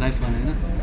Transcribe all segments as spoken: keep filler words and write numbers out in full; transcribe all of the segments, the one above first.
Live मा होइन।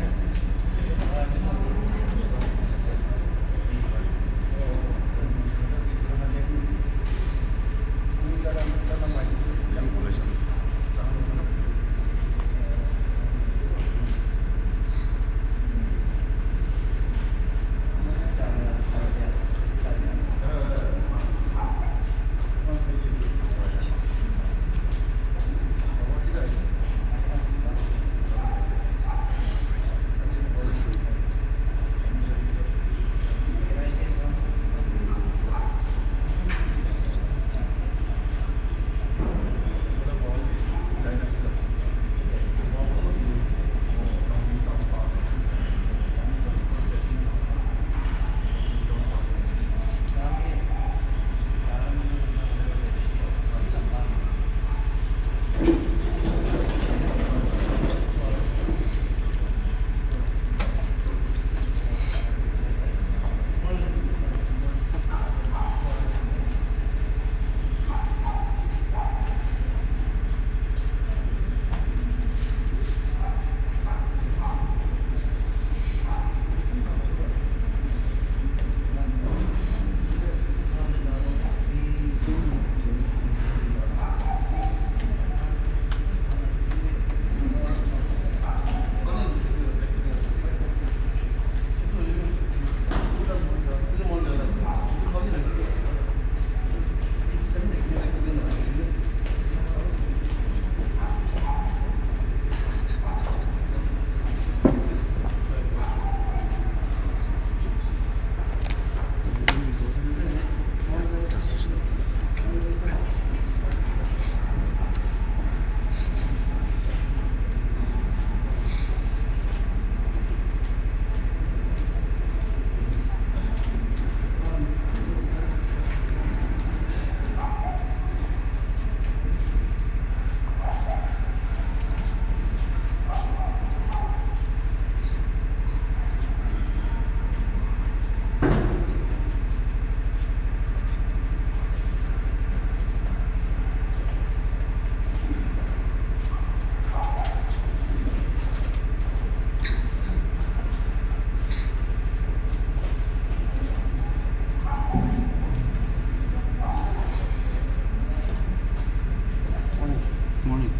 Morning.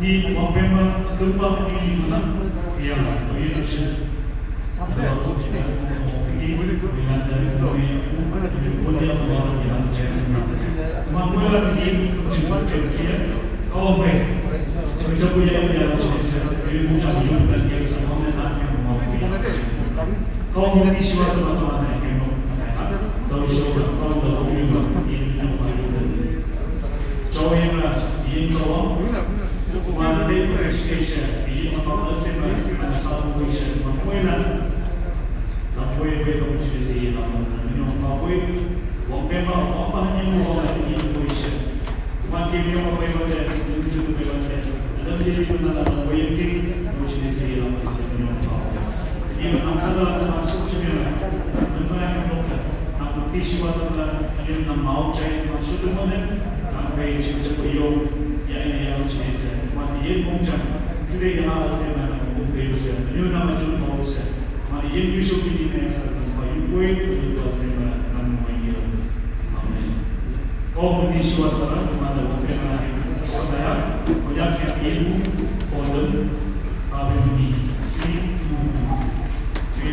Ni wapema kempa ni mana yang, oh, ya, sure. Amen. Kau mesti suat orang mana orang yang kau tak, kau yang ibu, kau dan, kau ni, si, si,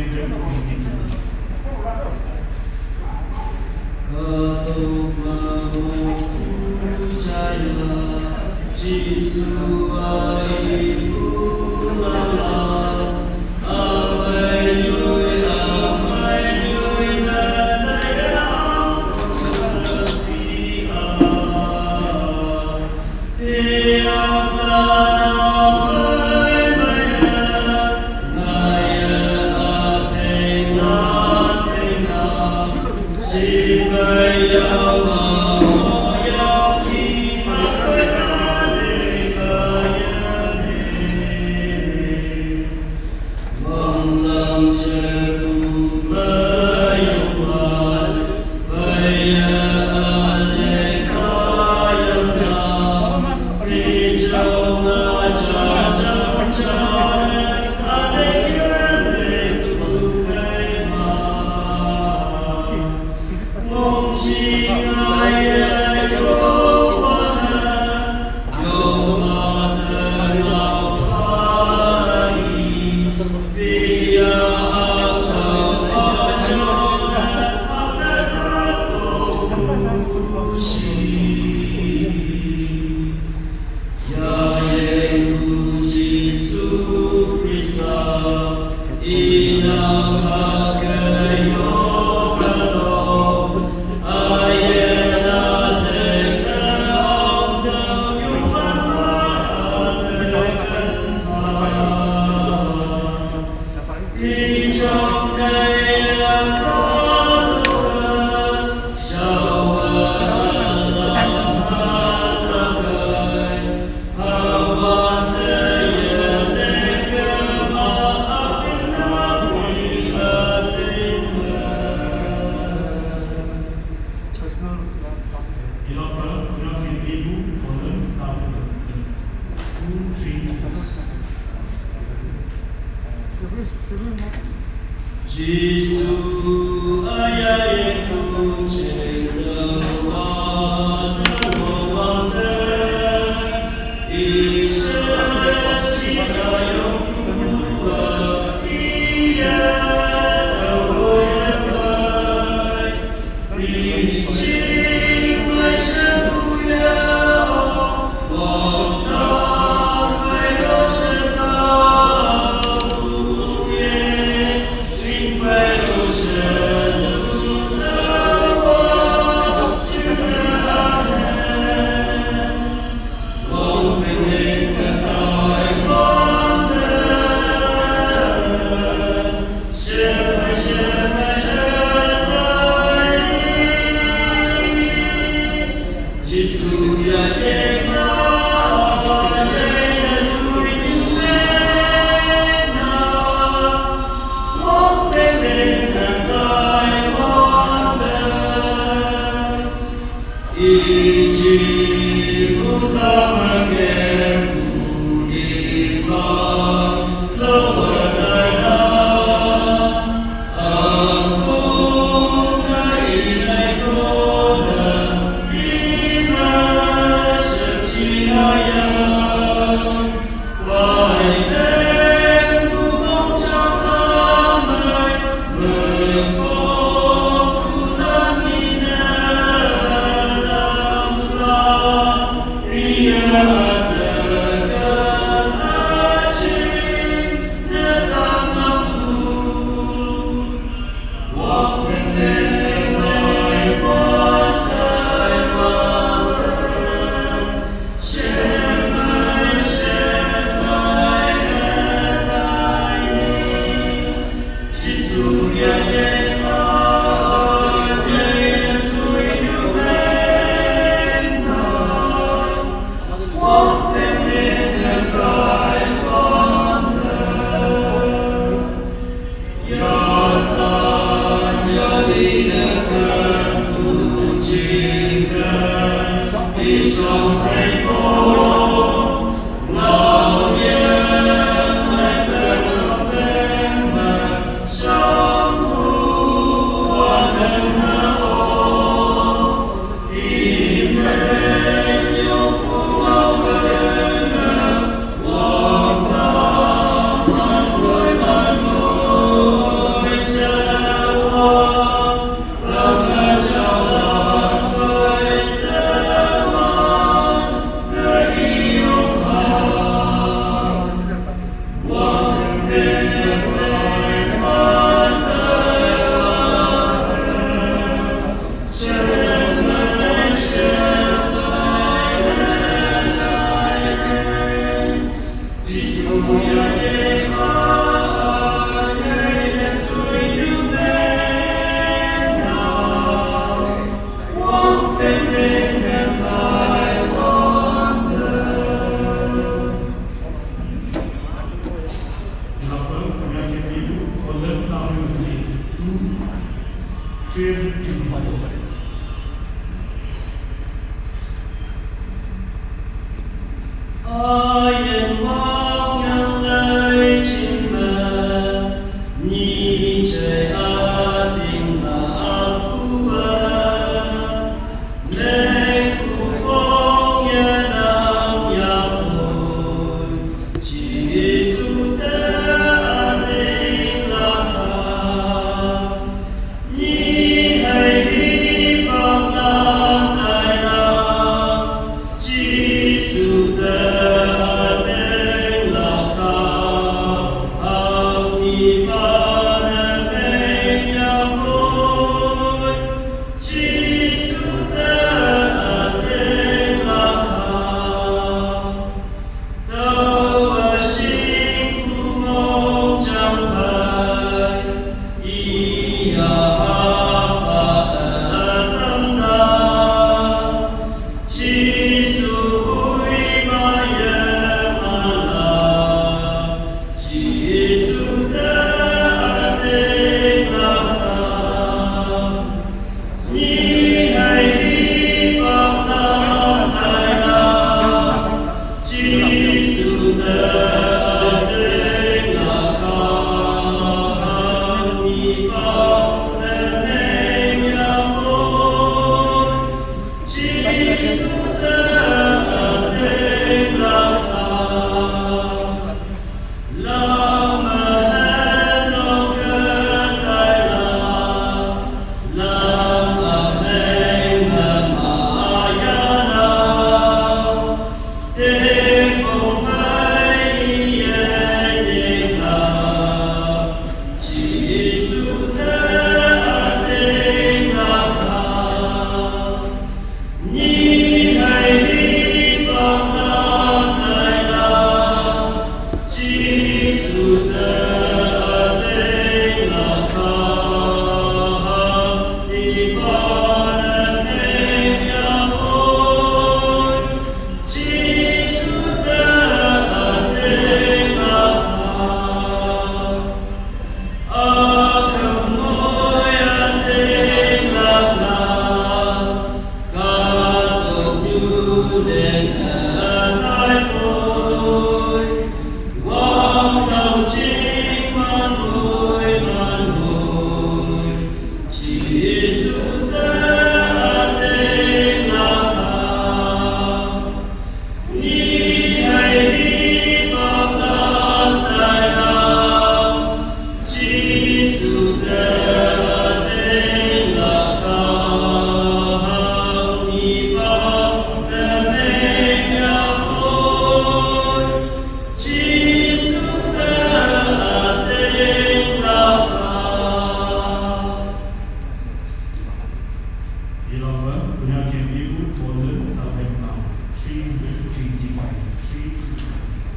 Ilawang, punya kami ibu, Paul, Taweng Bang, three hundred twenty-five, three hundred twenty-five.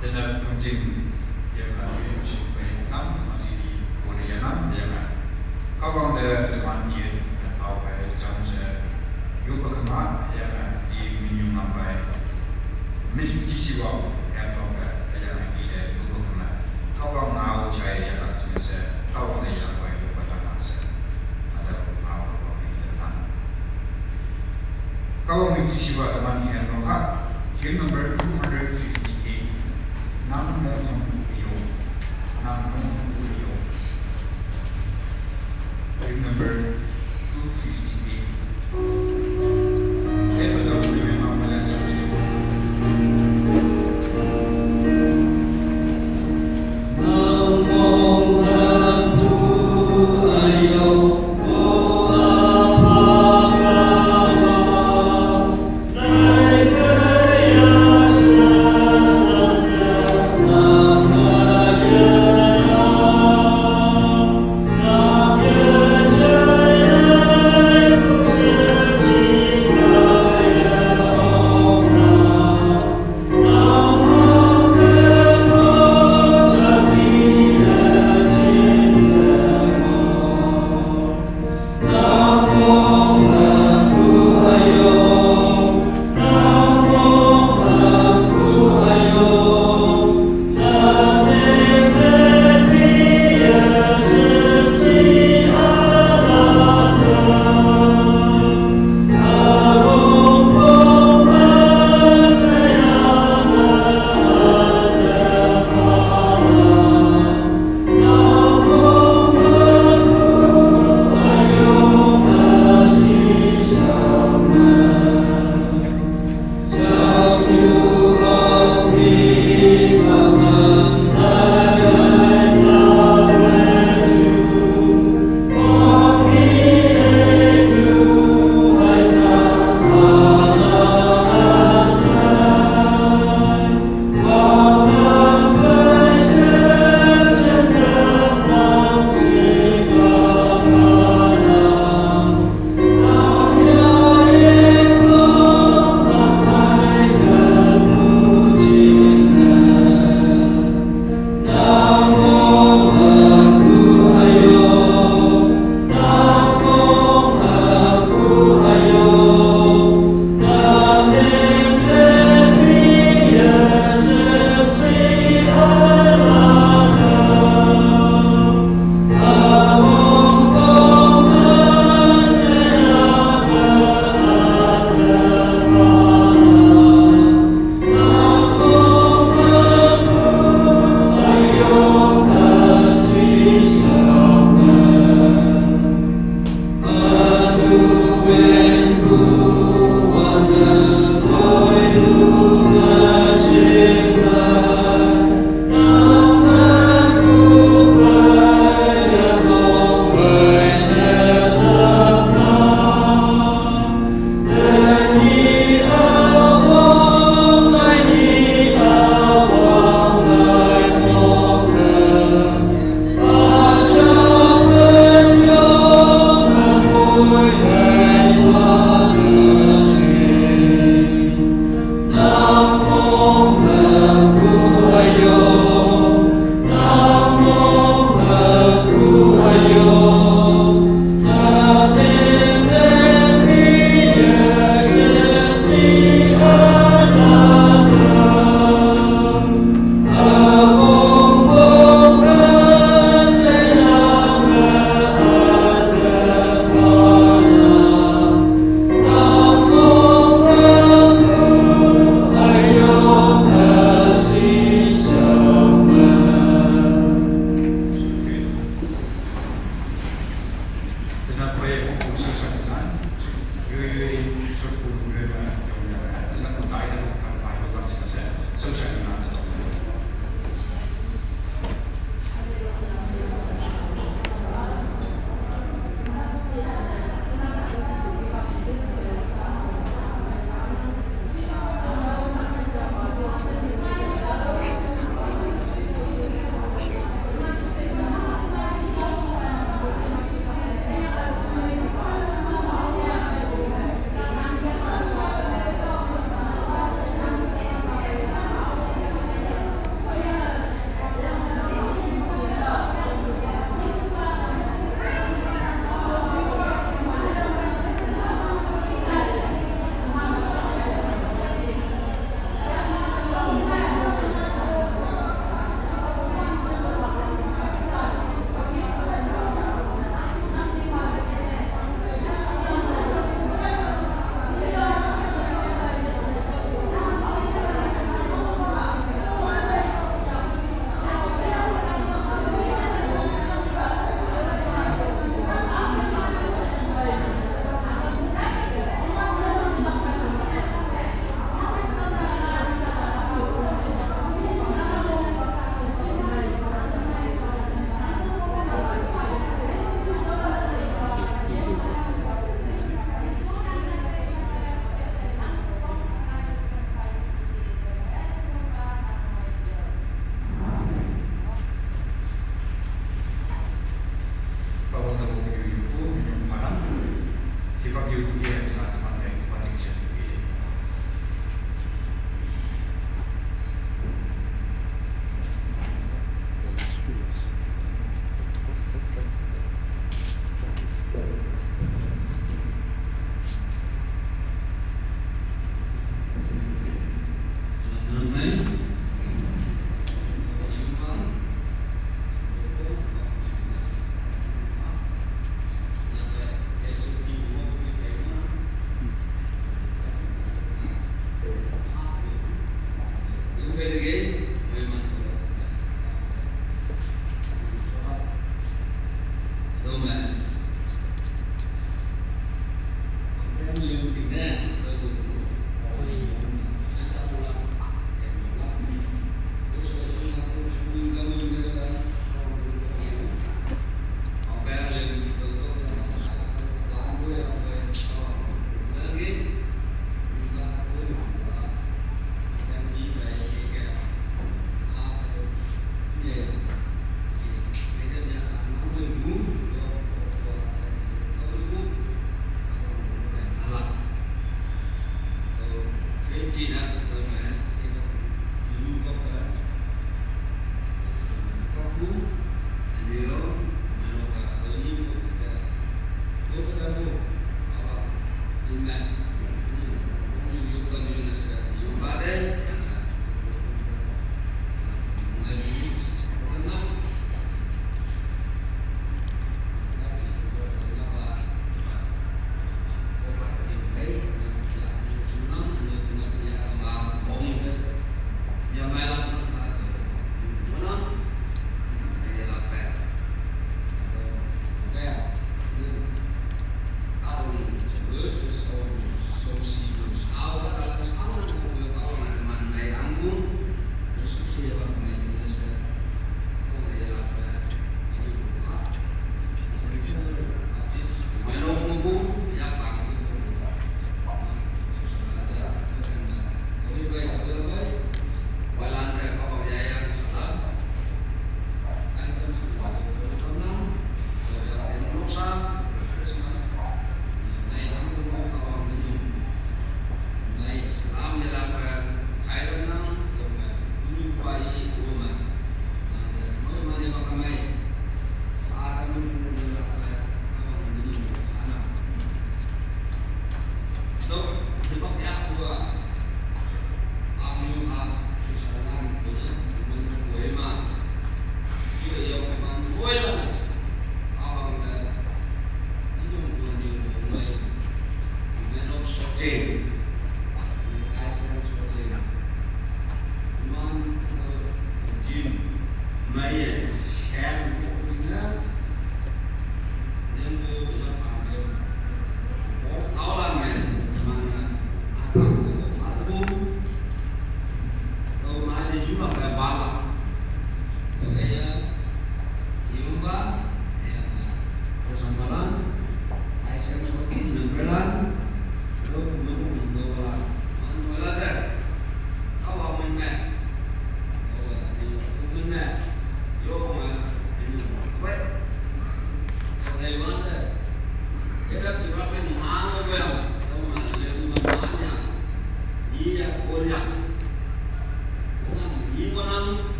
Tena pumjing yanga yun chukpe nam mani di kori yanga yanga. Kawang de jaman yin na tau pai jam se yupa kama yanga i minyu ngambai. Min jisiwa ya tau pai yanga i de yupa kama. Kawang ngau chai yanga jame se kawang de yanga bai yupa tama se. Ada ngau kawang i de man. Kawang i jisiwa teman yang nokha. Hymn number two hundred fifty-eight. Nang mong hong yo. Nang mong hong yo. Hymn number two fifty-eight.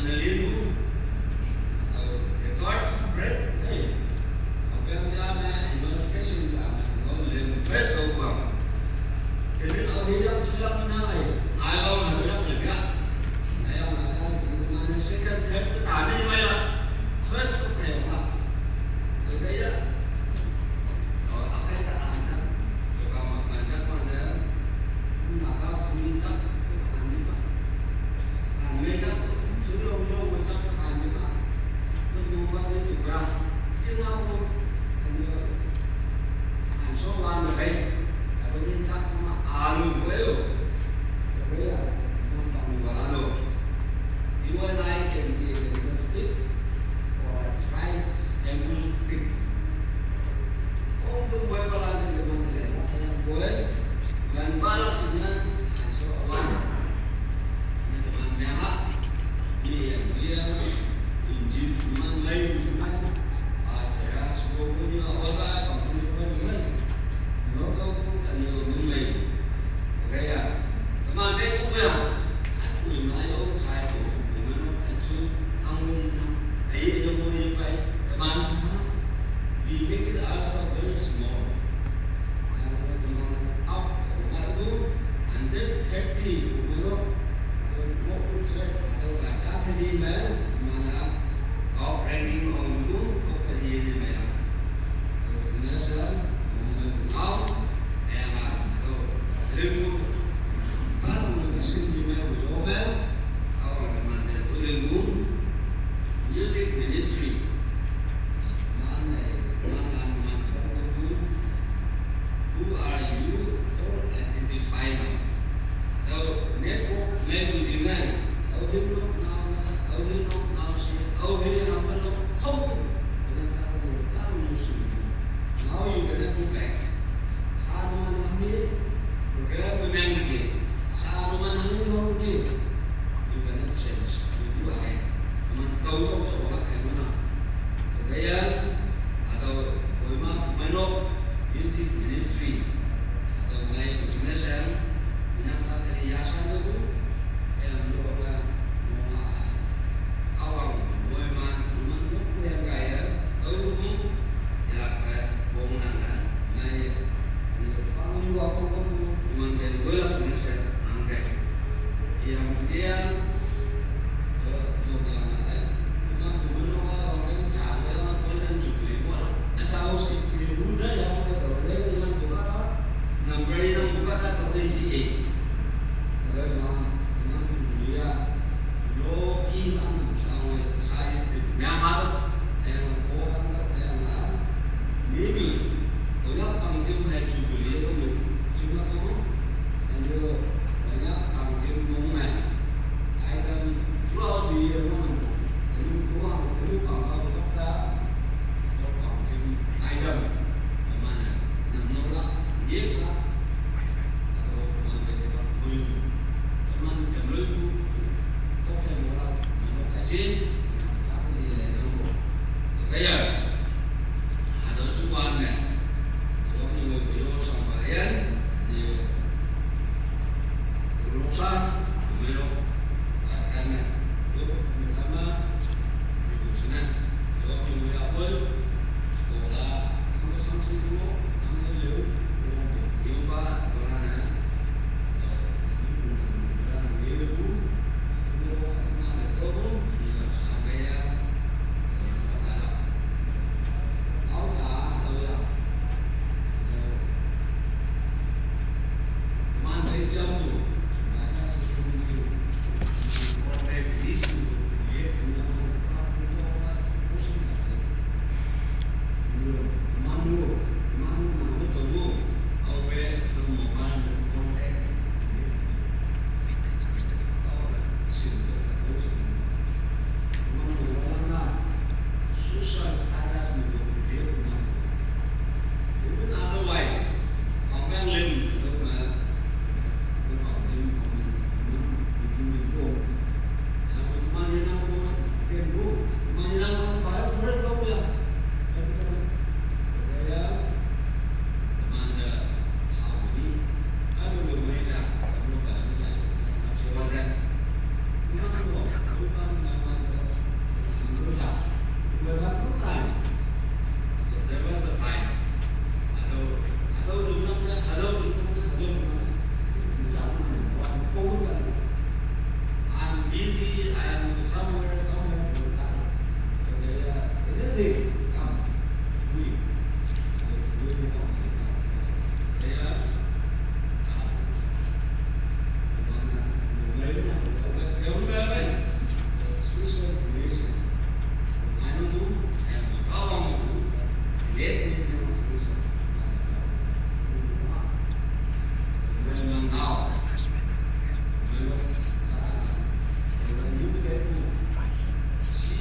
Lin mu, uh, record spread, hey. Open jam, eh, annual session jam, no, lin first of all. Kini au hi jam fill up na ai, ai au na jam jam ya. Ai au na sa, mana second, third, ta ni mai la. First of all, la. Today ya. You and I can be agnostic or a triumphalistic. Ong tung boy pala ni lemon ni lena kaya boy. Wan pala cina anso awan. Ni teman meha. Ni yang dia injil memang lain. Asera suku punya awal tak akan tunjuk kan. Yo kau pun kan yo memang lain. Kaya teman deh aku yang aku yang lain orang saya tu. Memang aku ang ni na. Ayo yang mau yang baik teman semua. We make it ourselves very small. Hundred thirty, you know, top ranking on you, top ranking. Music ministry. Who are you? Don't identify now. Tau network mai bu jing na. Tau hin nok nau na. Tau hin nok nau si. Tau hin ham kan nok kong. Kena tak kong tak kong musuh. Now you better go back. Sa nama nang ni. Program memang lagi. Sa nama nang ni. You better change. You do ahead. Teman kau tu kau orang saya mana? Kaya, atau Kohima Manok Music Ministry, atau mai business yang minang tak dari yasan tu, yang dua orang mama, awang, Kohima, Kohima tu yang kaya, tahu tu, ya, kaya, bong nang, mai, pang ni waktu tu, Kohima bel, gue lah business yang angkai. Yang dia,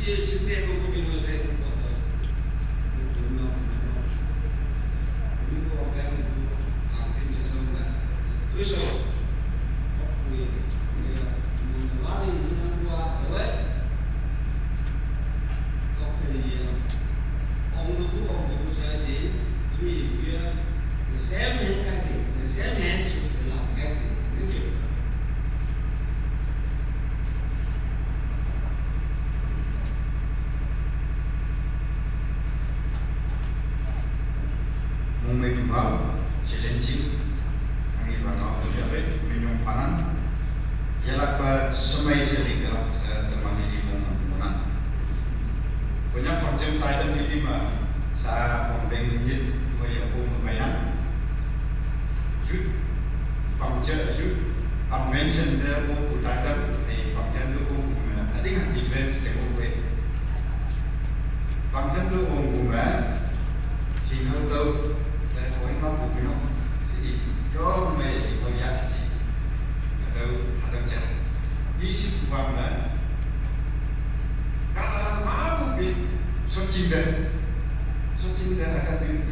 The same hand cutting, the same hand should allow everything. Thank you. Mungmei puma, challenging, angi banga ujabe, minyong panan, yalak ba semai seling galak sa temani limong panan. Banyak pangjam title di lima, sa pembeng nyit, wa ya pun mainan. Youth, pangjam youth, convention de pun title, eh, pangjam de pun, I think difference je pun. Pangjam lu ong gu me, hi hau tau, le koi ma bu pino, si, yo me, hi hau ya si, hatau, hatau ja. I si bu pa me, ka ta la ma bu pi, so ching de, so ching de, hatau pi,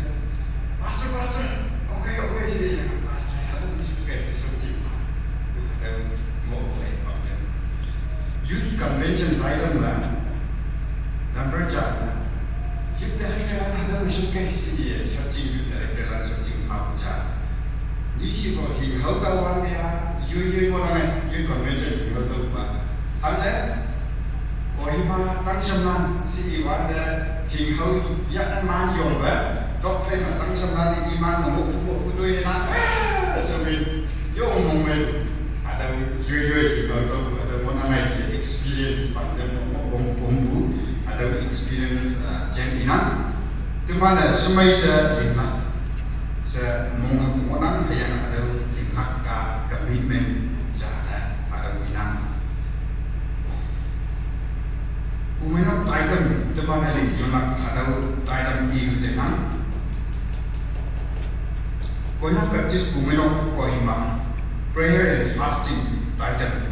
pastor, pastor, okay, okay, si, ya, pastor, hatau pi si, okay, si, so ching pa, hatau, mo, okay, pangjam. Youth Convention title la, number cha, Youth Director la na da showcase si ye, searching Youth Director la searching pa cha. Ni si ko hi hau ta wan de ya, yoi yoi mo na ne, Youth Convention hi hau ta ba. Hang le, Kohima tang sam nan si wan de, hi hau ya na man yong ba, dok pe ma tang sam nan i man mo pu mo pu doi na, ah, so min, yo mo me. Ada yoi yoi di bang tu ada mo nangai je experience pangjam mo mo bom bom bu ada experience, ah, jam inang. Tu mana semai se lima se mong mo nang yang ada lima ka commitment ja ada inang. Umenok title tu mana ling junak ada title iu tenang. Konyak Baptist Women of Kohima, prayer and fasting title.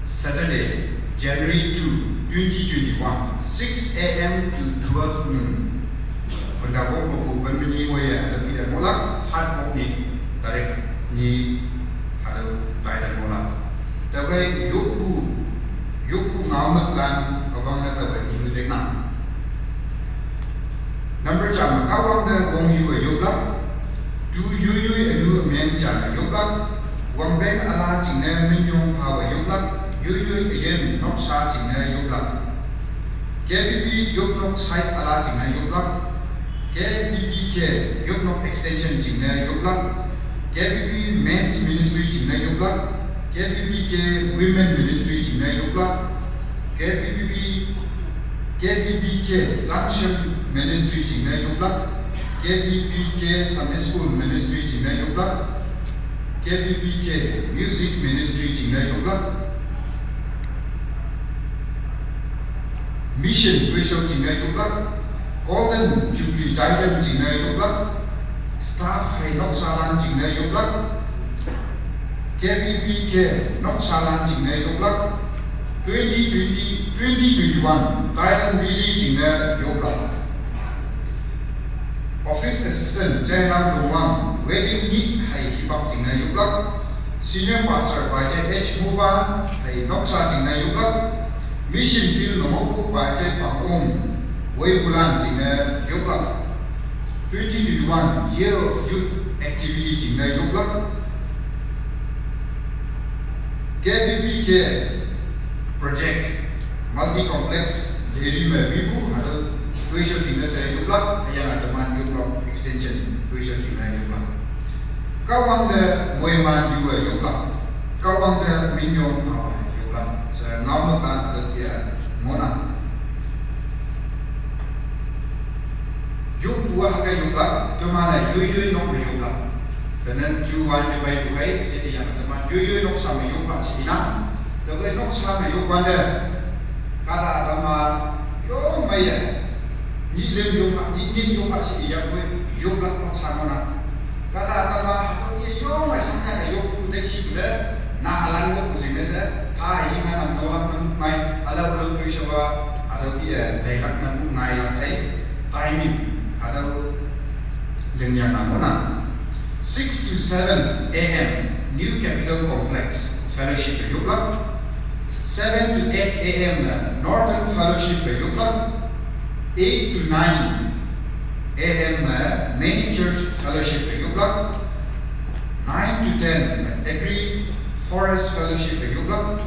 Saturday, January two, twenty twenty-one, six a m to twelve noon. Benda wong mabu ban mini waya ada pia ngolak hat wong ni tarik ni ada title ngolak. Tabai yoku, yoku ngau mak lan abang na tabai ni hu dek nang. Number jam, kawang de wong yu a yoblak, du yu yu a nu a men jan a yoblak, wang beng a la jing ne min yong pa a yoblak, yu yu a yen nok sa jing ne yoblak. K B B yop nok site a la jing ne yoblak, K B B K yop nok extension jing ne yoblak, K B B men's ministry jing ne yoblak, K B B K women ministry jing ne yoblak, K B B K K B B K Tangshim Ministry jing ne yoblak, K B B K Sunday School Ministry jing ne yoblak, K B B K Music Ministry jing ne yoblak, Mission Tuisho jing ne yoblak, Golden Jubilee Titan jing ne yoblak, Staff hai noksalan jing ne yoblak, K B B K noksalan jing ne yoblak, twenty twenty, twenty twenty-one Thailand Bili jing ne yoblak. Office Assistant Jainam Lungwang wedding ni hai hipak jing ne yoblak. Senior Pastor Bai J H Muba hai noksa jing ne yoblak. Mission Field Nongoku Bai J Pangong wei bulan jing ne yoblak. Twenty twenty-one Year of Youth Activity jing ne yoblak. K B B K Project Multi Complex Lhiri me wibu hado tuisho jing ne se yoblak, ayang ajaman yoblak extension tuisho jing ne yoblak. Kawang de moiman yu yoblak. Kawang de minyong pa yoblak. Se ngau me pan hado kia mona. Yuk buah ke yuk lak, cuma na yuyuy nok me yuk lak. Kenen ju wan ju bai bukai, sini yang teman yuyuy nok sama yuk lak sini na. Dekai nok sama yuk wan de. Kata agama, yo maya. Ni lem yuk lak, ni nyin yuk lak sini yang gue yuk lak nok sama na. Kata agama, hatau ye yo mai sama na yuk kutek si bule. Na alan ko kucing desa. Ha, ingan am nolak mai, ala uluk Shawa, hatüo ki, eh, leilak ne mu ngailak hei, timing, hatüo lingyang nang ona. Six to seven A M, New Capitol Complex, fellowship e yoplak. Seven to eight A M, eh, Northern Fellowship e yoplak. Eight to nine A M, eh, Main Church Fellowship e yoplak. Nine to ten, Agri Forest Fellowship e yoplak.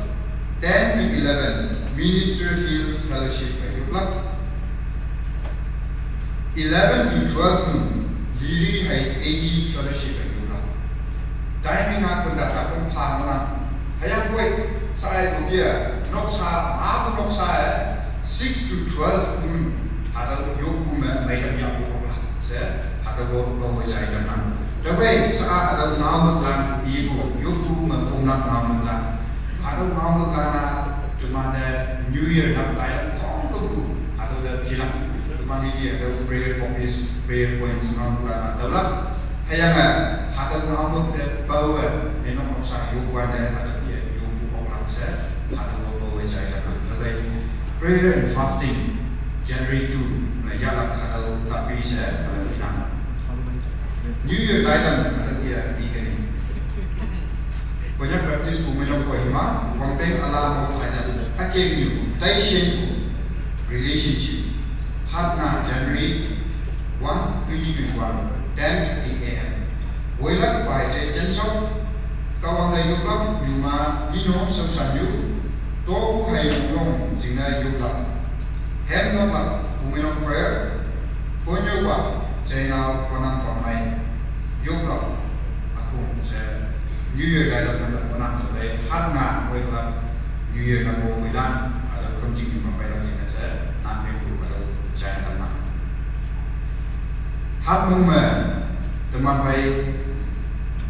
Ten to eleven, Minister Hill Fellowship e yoplak. Eleven to twelve noon, Lily hei A G Fellowship e yoplak. Timing a kunda sa pong pha mana. Hüyangpoi, sa e bu kia, noksa, ma bu noksa e, six to twelve noon, hatüo yoppu me, meitam yangpu oklak. She, hatüo bo, bo we jai jam nang. Tüokhei, sa a hatüo ngao müklan, ipu, yoppu me, kongnak ngao müklan. Hatüo ngao müklan a, teman te New Year nang tai lang kong kepu, hatüo te pilak. Teman ini hatüo prayer office, prayer points ngao müklan a, tüolak. Hüyange, hatüo ngao mük te pawe, nenok noksa yopwan te, hatüo ye, yoppu oklak she, hatüo bo, bo we jai jam nang. Tüokhei, prayer and fasting, January two, me yahlak hatüo tapi she, hatüo inang. New Year taitam, hatüo kia, ikeni. Konyak Baptist Bumeinok Kohima, wangpeng ala mo taitam, akeng yu, taishen bu, relationship. Hatnga January one, twenty twenty-one, ten thirty A M. Woilak bai je jensok, Kahwang te yoplak, yuma, ino, shaoshan yu, topu hei monglong, jingne yoplak. Hem noklak, Bumeinok Choir, konyo wa, jainao, konang pamai, yoplak, akung, she, New Year taitam nang konang, tüokhei, hatnga, woilak, New Year nang bo moilan, hatüo kümjing yuma peilak jingne she, nang mengpu, hatüo, jai tam nang. Hatmong me, teman phei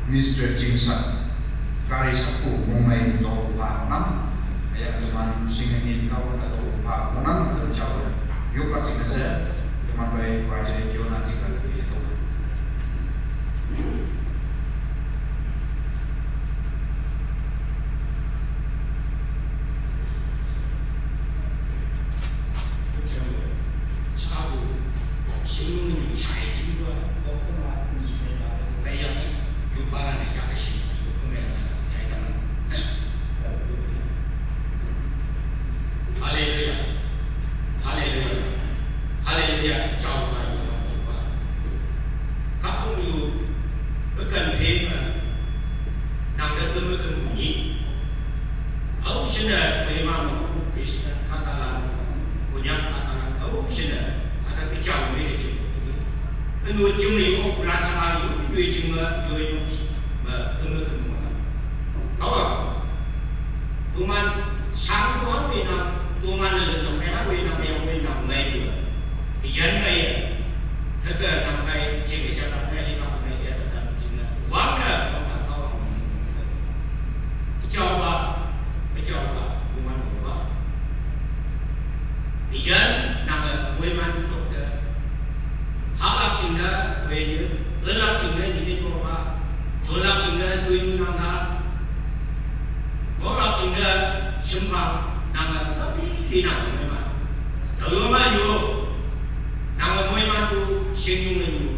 Mister Jingsak, gari sakpu mongmei to pa nang, ya teman singin kau na to pa nang, to jao, yoplak jingne she, teman phei wajai yona tinggal di to. Haleluya. Haleluya. Haleluya. Jao pa yu ma pa. Kahpu yu, bekan phe ma. Nang de keme keme ni. Aoshin-e Kohima me Christian kahtalan, Konyak kahtalan, aoshin-e, hatüo ke jao me de jing. Eno jing me yo, lan sa ma yo, yo jing me, yo yo, me, eme keme ma. Kawa, toman, shang bo ha wei nang, toman ne le nang, ha wei nang, ya wei nang, mei yo. Yan mei, heke nang kai, jing ke jang nang kai, nang mei, ya, ta, ta, jing ne. Wang ne, wang ta, kawa, jao ba, jao ba, toman ba. Yan, nang, wei man, tok de. Halak jingne, wei ne, elak jingne, ni, ni, bo, ba. Jolak jingne, tui, nu, nang, ha. Ngolak jingne, shemphang, nang, tapi, li, nang, wei man. Tao, yo, ma, yo. Nang, wei man, tu, shing, yung, nang, yo.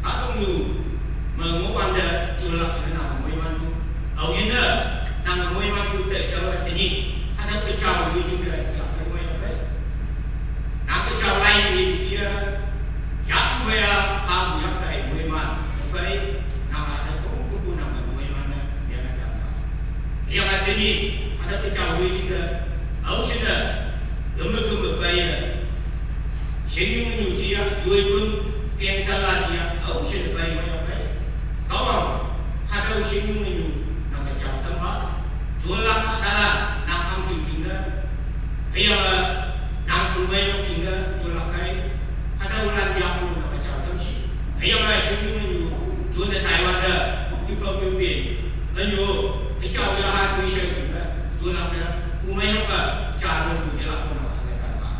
Atong yu, me ngohwante, jolak jingne nang moiman tu. Aoyinne, nang moiman tu te, taowe tenyih. Hatüo ke jao yu jing te, yak pei wei yak pei. Nang ke jao lai ni dia, yak pei ya, pa bu yak tai moiman. Yak pei, nang hatüo kong kepu nang moiman ne, ya na jang ta. Yak tenyih, hatüo ke jao yu jing te, aoshin ne, geme geme pei ne. Shingnyu nyu jia, yoi pun, keng dala jia, aoshin bai mai bai. Kawang, hatüo shingnyu nyu, nang kejam tamba. Jolak dala, nang am jing jing ne. Hüyange, nang pun wei nok jing ne, jolak kai. Hatüo lan ya pun nang kejam tam shi. Hüyange, shingnyu nyu, jone Taiwan de, iplok yopin. Anyo, kejao ya ha tui sheng jing ne, jolak ne, pun wei nok ke, ja ne, pun yelak pun nang kejam tamba.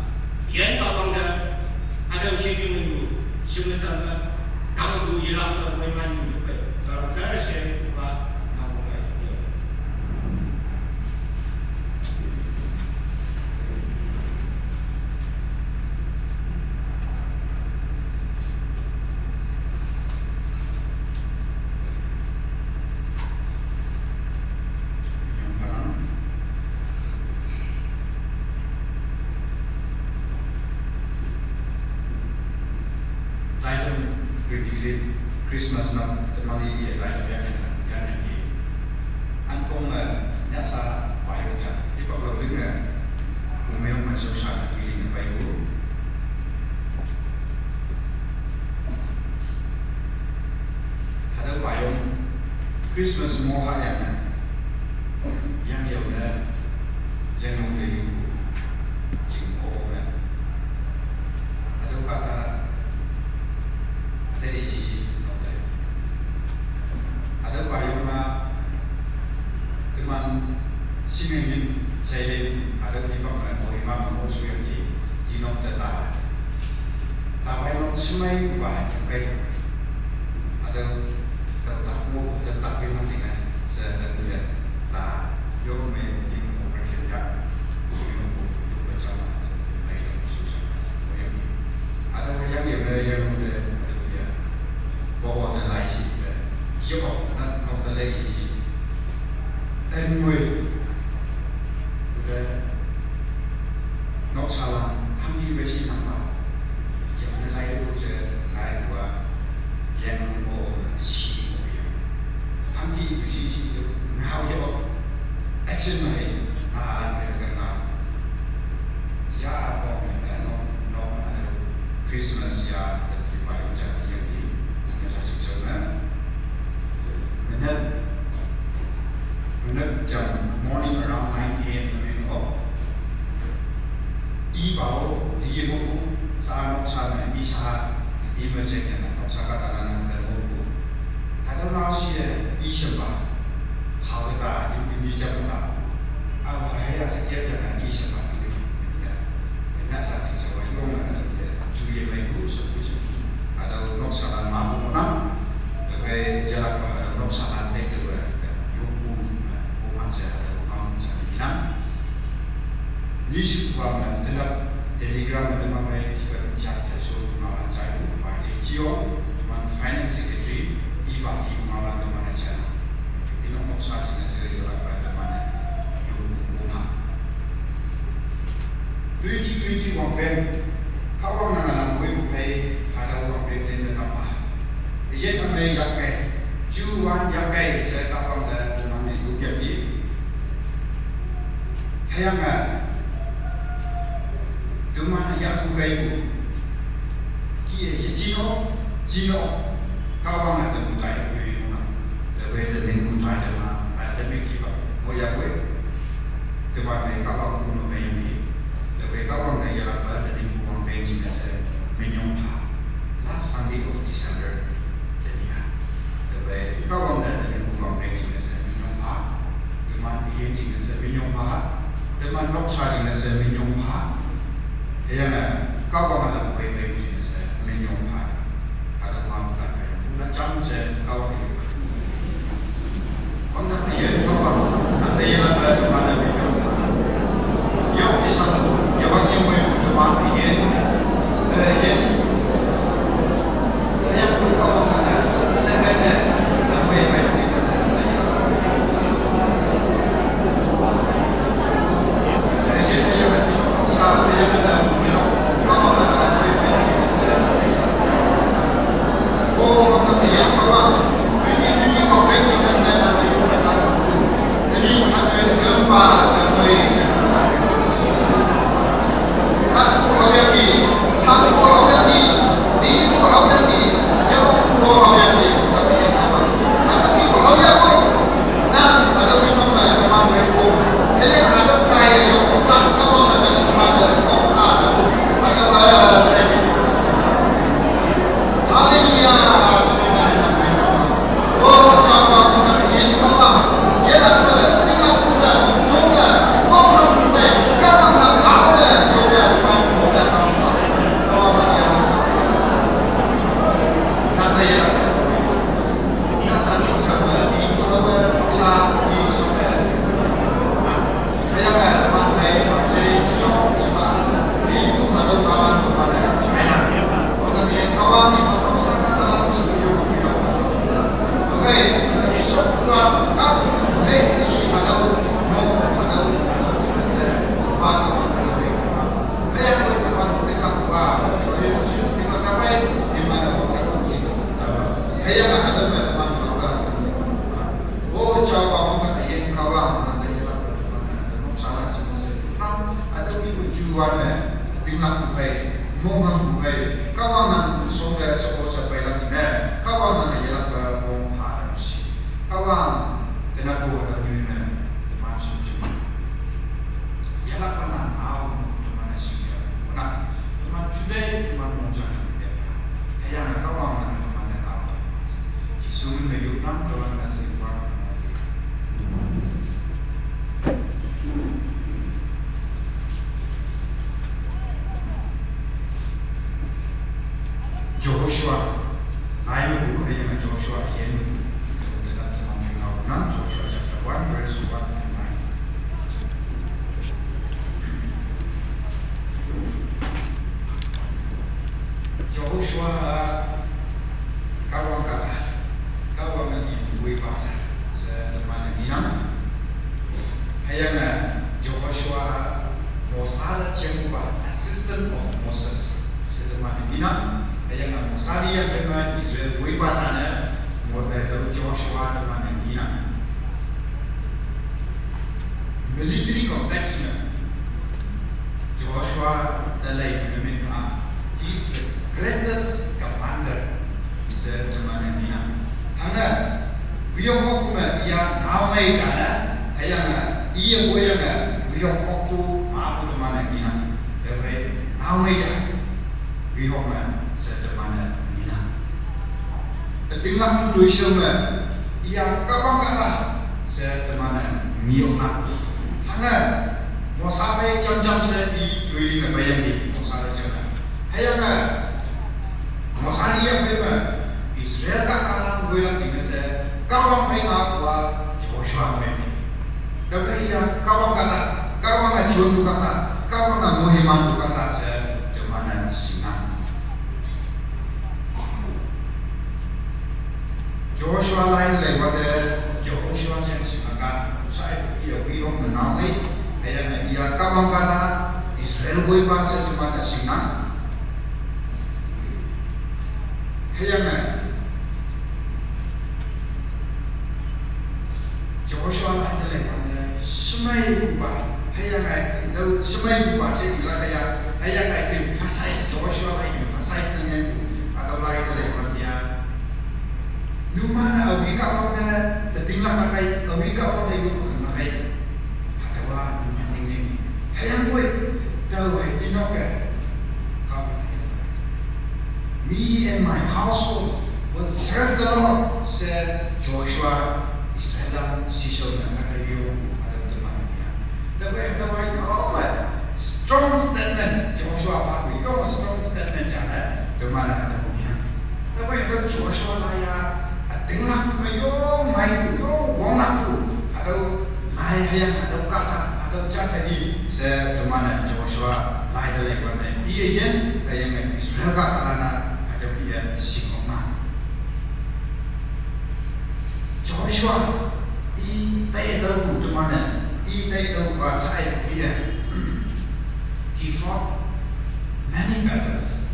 Yan Kahwang te, hatüo shingyu nyu, shingyu tang te, nang bu yelak te moiman nyu pe, kalau te she ba, nang bu kai ye. Christmas na temali ye tai yang yang yang yang ye. An kong eh, nya sa bai yo cha. Ipak lo ding eh. Umeo ma so sa na kili na bai yo. Hadau bai yo. Christmas mo ha yang na. Yang yo na. Yang nong de yo. Jing ko na. Hadau kata. Ada di sisi nong de. Ada bayong ma teman simengin silent ada di bang ma boy ma ma mo suya di di nok da ta. Ta bayong simai ba di kai. Ada ta ta mo ada ta ke ma sing ai. Sa da dia ta yo me di mo ma ke ya. Yo mo yo ba cha ma. Mai da su sa. Ada yang yang yang ada dia. Bo bo de lai si de. Yo na nok de lai si. Anyway. De nok sa la ham di be si nam ba. Yo de lai de se lai wa. Yang bo si ko ya. Ham di be si si de ngau yo. Action mai. Na la me de ngau. Ya a bo me de nok nok ma de Christmas ya de bai ja ya ki. Message so na. Minute, minute jam morning around nine a m na min o. I bao, i ye mo, sa nok sa na, i sa, i ma check na nok sa ka ta na na mo. Hadau na si i sa ba. Hau ta, i ni jam ta. Au ha ya sa ya na i sa ba. Ya. Nya sa sing sa wa yong na de ju ye mai ku sa ku sa. Ada nok sa lan ma ku na. De bai ya la ba ada nok sa lan de de wa. Yong ku na ku man sa ada nok sa ni na. Ni su wa ma de la Telegram de ma mai ti ba cha cha so ma lan cha ku ba ji ji yo. Man finance secretary i ba ti ma lan de ma na cha. Ino nok sa sing sa ya la ba de ma na. Yong ku na. Twenty twenty wang peng, ka wang na ngalam bui bukai, ada wang peng lin na tampa. Yen na mai yak kai, ju wan yak kai, sa ka wang da teman ne yu yak di. Hayang a, teman yak bukai bu. Ki ye chino, chino, ka wang na teman kai bu yu na. Lewe teman bu kai teman, a teman ki ba, mo yak bui. Teman mai ka wang kuno mai yang ni. Lewe ka wang na ya la ba de ning wang peng jing se minyong pa. Last Sunday of December. Jadi ya. Lewe ka wang na de ning wang peng jing se minyong pa. Teman yin jing se minyong pa. Teman dok sa jing se minyong pa. Ya na ka wang na pui pui jing se minyong pa. Ada wang na ka yang. Na cham se ka wang ni. Tuan ne, tinglak bukai, monghang bukai, Kahwang nan song de soko sapai lak ne, Kahwang nan yelak ba bong haram si. Kahwang tena bu haram ni ne, teman sing cuma. Yelak ba nan au, teman sing ya, na, teman judai, teman mongjang ya. Haya na Kahwang nan teman ne au. Jisu ne yuk nam teman nasi buang. Joshua, nine bu, haya na Joshua, yen bu. Joshua chapter one, verse one to nine. Joshua, Kahwang kata, Kahwang ni wei bahasa, se teman ni nam. Haya na Joshua, Mosa la cembu ba, assistant of Moses. Se teman ni nam. Haya na Mosa ni yang teman Israel wei bahasa ne, mo, eh, Joshua teman ni nam. Military context me, Joshua da lai ne me ka, he is the greatest commander. He is a teman ni nam. Hana, wiyong kok me ya nau mai jana, haya na, iya wiyong na, wiyong kok tu ma pu teman ni nam. Ya wei, nau mai jana. Wihok me, se teman ni nam. Tinglak tu doi se me, iya Kahwang kata, se teman ni yong na. Hana, Mosa bai jam jam se i doi li na bayang di, Mosa bai jam na. Haya na, Mosa ni yang bai me, Israel kata nan bai lang jing se, Kahwang bai na wa Joshua bai ni. Tapi iya, Kahwang kata, Kahwang na chun kata, Kahwang na muhiman kata se, teman ni sinang. Joshua lai lai wate, Joshua jeng sinaka, sai iya wihok na nau lai, haya na iya Kahwang kata, Israel boi pa se teman ni sinang. Haya na, Joshua la haya lai wan ne, semai bupa, haya ngai, dau semai bupa se ila haya, haya ngai emphasize, Joshua la emphasize ne ngai bu, atau la haya lai wan ya. Numa na awi Kahwang ne, teting la kai, awi Kahwang ne yu keng la kai. Hadawa numa ning ning. Haya ngoi, dau hai tinok ke. Kahwang ne. Me and my household will serve the Lord, se Joshua, Israel sisau na kata yo, ada teman ni. Tapi ada wai no, strong statement, Joshua pa yo, strong statement jana, teman ada ni. Tapi ada Joshua la ya, ating la yo, mai yo, wong la tu, ada lai yang ada kata, ada jata di, se teman Joshua, lai da lai wan ne, iya yen, yang Israel kata lana, ada iya singok na. Joshua, i tai dau bu teman ni, i tai dau ba sai iya. He fought many battles.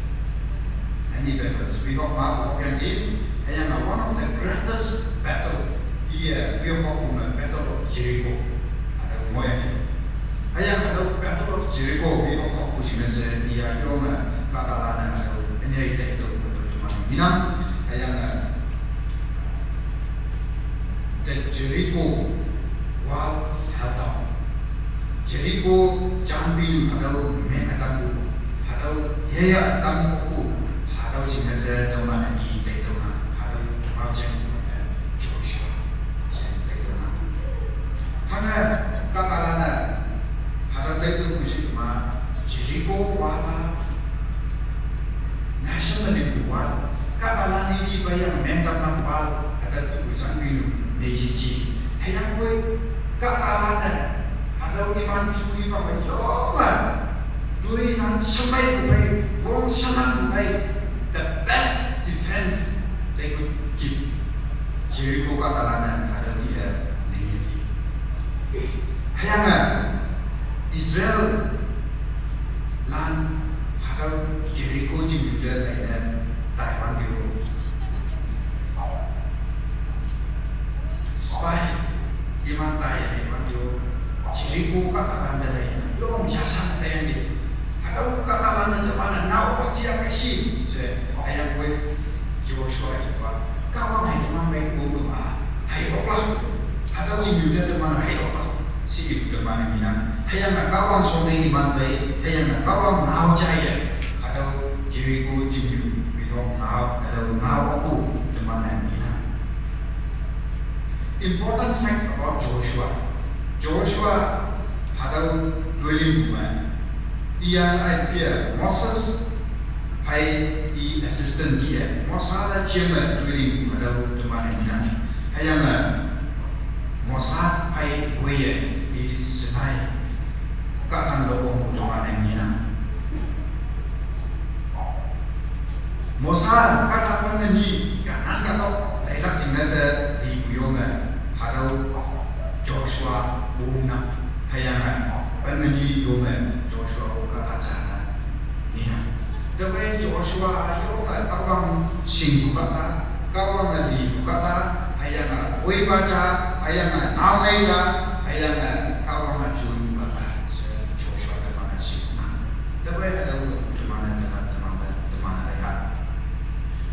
Many battles. We have ma bu kan di, haya na one of the greatest battle. Iya, we have ma battle of Jericho. Ada mo ya ni. Haya na Battle of Jericho, we have ma bu sing se iya yo na kata lana ada ini tai dau bu teman ni nam. Haya na The Jericho wall fell down. Jericho janbi hadau meng atam bu, hadau yaya atam bu, hadau jing se teman ni tai teman, hadau teman jing ni Joshua jing tai teman. Hana kata lana hadau tai tu kusi ma Jericho wala Nasa mani buat, kata lana ni di bayang mentam nampal, ada tu ucap minum, ni cici. Hayang kue, kata lana, ada iman curi pamayongan. Dui nan semai bukai, wong senang bukai. The best defense they could give. Jericho kata lana, ada dia, ni di. Hayang ah, Israel lan hadau Jericho jing Juda lainnya Taiwan dio. Spy iman Taiwan dio. Jericho kata lana lainnya. Yo, yasan Taiwan dio. iman bai, hüyange Kahwang ngao jaiye, hatüo Jericho jingnyu, wehok ngao, hatüo ngao pu, teman-e ngenang. Important facts about Joshua. Joshua, hatüo toilingpu me, iya sa ai pia, Moses, phei i assistant kih-e, Mosa te jeme toilingpu hatüo teman-e ngenang. Hüyange, Mosa phei woiye, i Sinai, kahtang lo ongpu teman-e ngenang. Mosa kahta pen me nyi, Kanan kahtok, leilak jingne she, lipu yonge, hatüo, Joshua, wongnang, hüyange, pen me nyi yonge, Joshua, o kahta jane, ngenang. Tüokhei Joshua, yonge, Kahwang shingpu kahta, Kahwange lipu kahta, hüyange, woipa ja, hüyange, naomei ja, hüyange, Kahwange jonpu kahta, she Joshua teman-e shingnang. Tüokhei hatüo teman-e, teman, teman, teman-e laiha.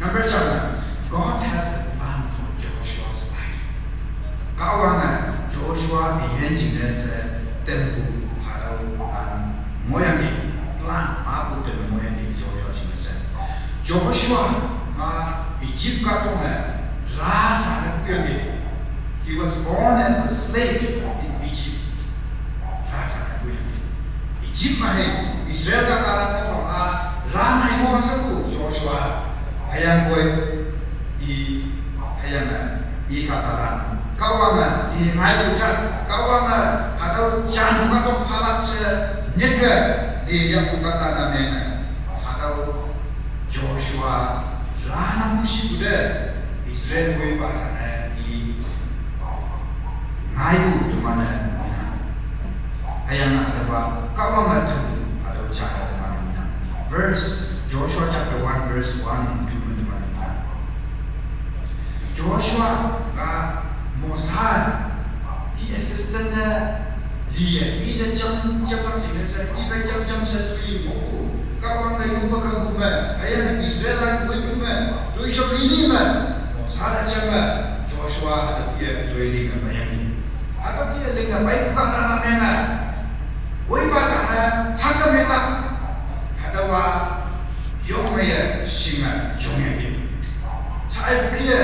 Number seven, God has a plan for Joshua's life. Kahwange Joshua üyin jingne she tempu hatüo an ngohyangki plan mapu teme ngohyangki Joshua jingne she. Joshua ma Egypt kahtok me raja ne puyangki. He was born as a slave in Egypt. Raja ne puyangki. Egypt me hei Israel kahtalan ne tong a, ran hei mo shepu Joshua. Hüyangpoi i, hüyange, i kahtalan, Kahwange, i ngaipu jan, Kahwange, hatüo jan kahtok phalak she, nyike, i yahpu kahtalan menge, hatüo, Joshua, ran-a pu shipu te, Israel woipa sane, i, ngaipu teman-e, ngenang. Hüyange hatüopa, Kahwange tüopu, hatüo jane teman-e ngenang. Verse, Joshua chapter one, verse one and two me teman-e ngenang. Joshua-a Mosa, i assistant ne liye, ite jam, jamlak jingne she, iphei jam jam she toiling ngohpu. Kahwang te yoppe kangpu me, hüyange Israelite woipu me, toishao lili me, Mosa te jamme, Joshua hatüo kih-e toiling me peiyangki. Hatüo kih-e linge peipu kahtalan menge, woipa jane, hangke menglak. Hatüowa, yong meiye shinge jongyangki. Sa ipu kih-e,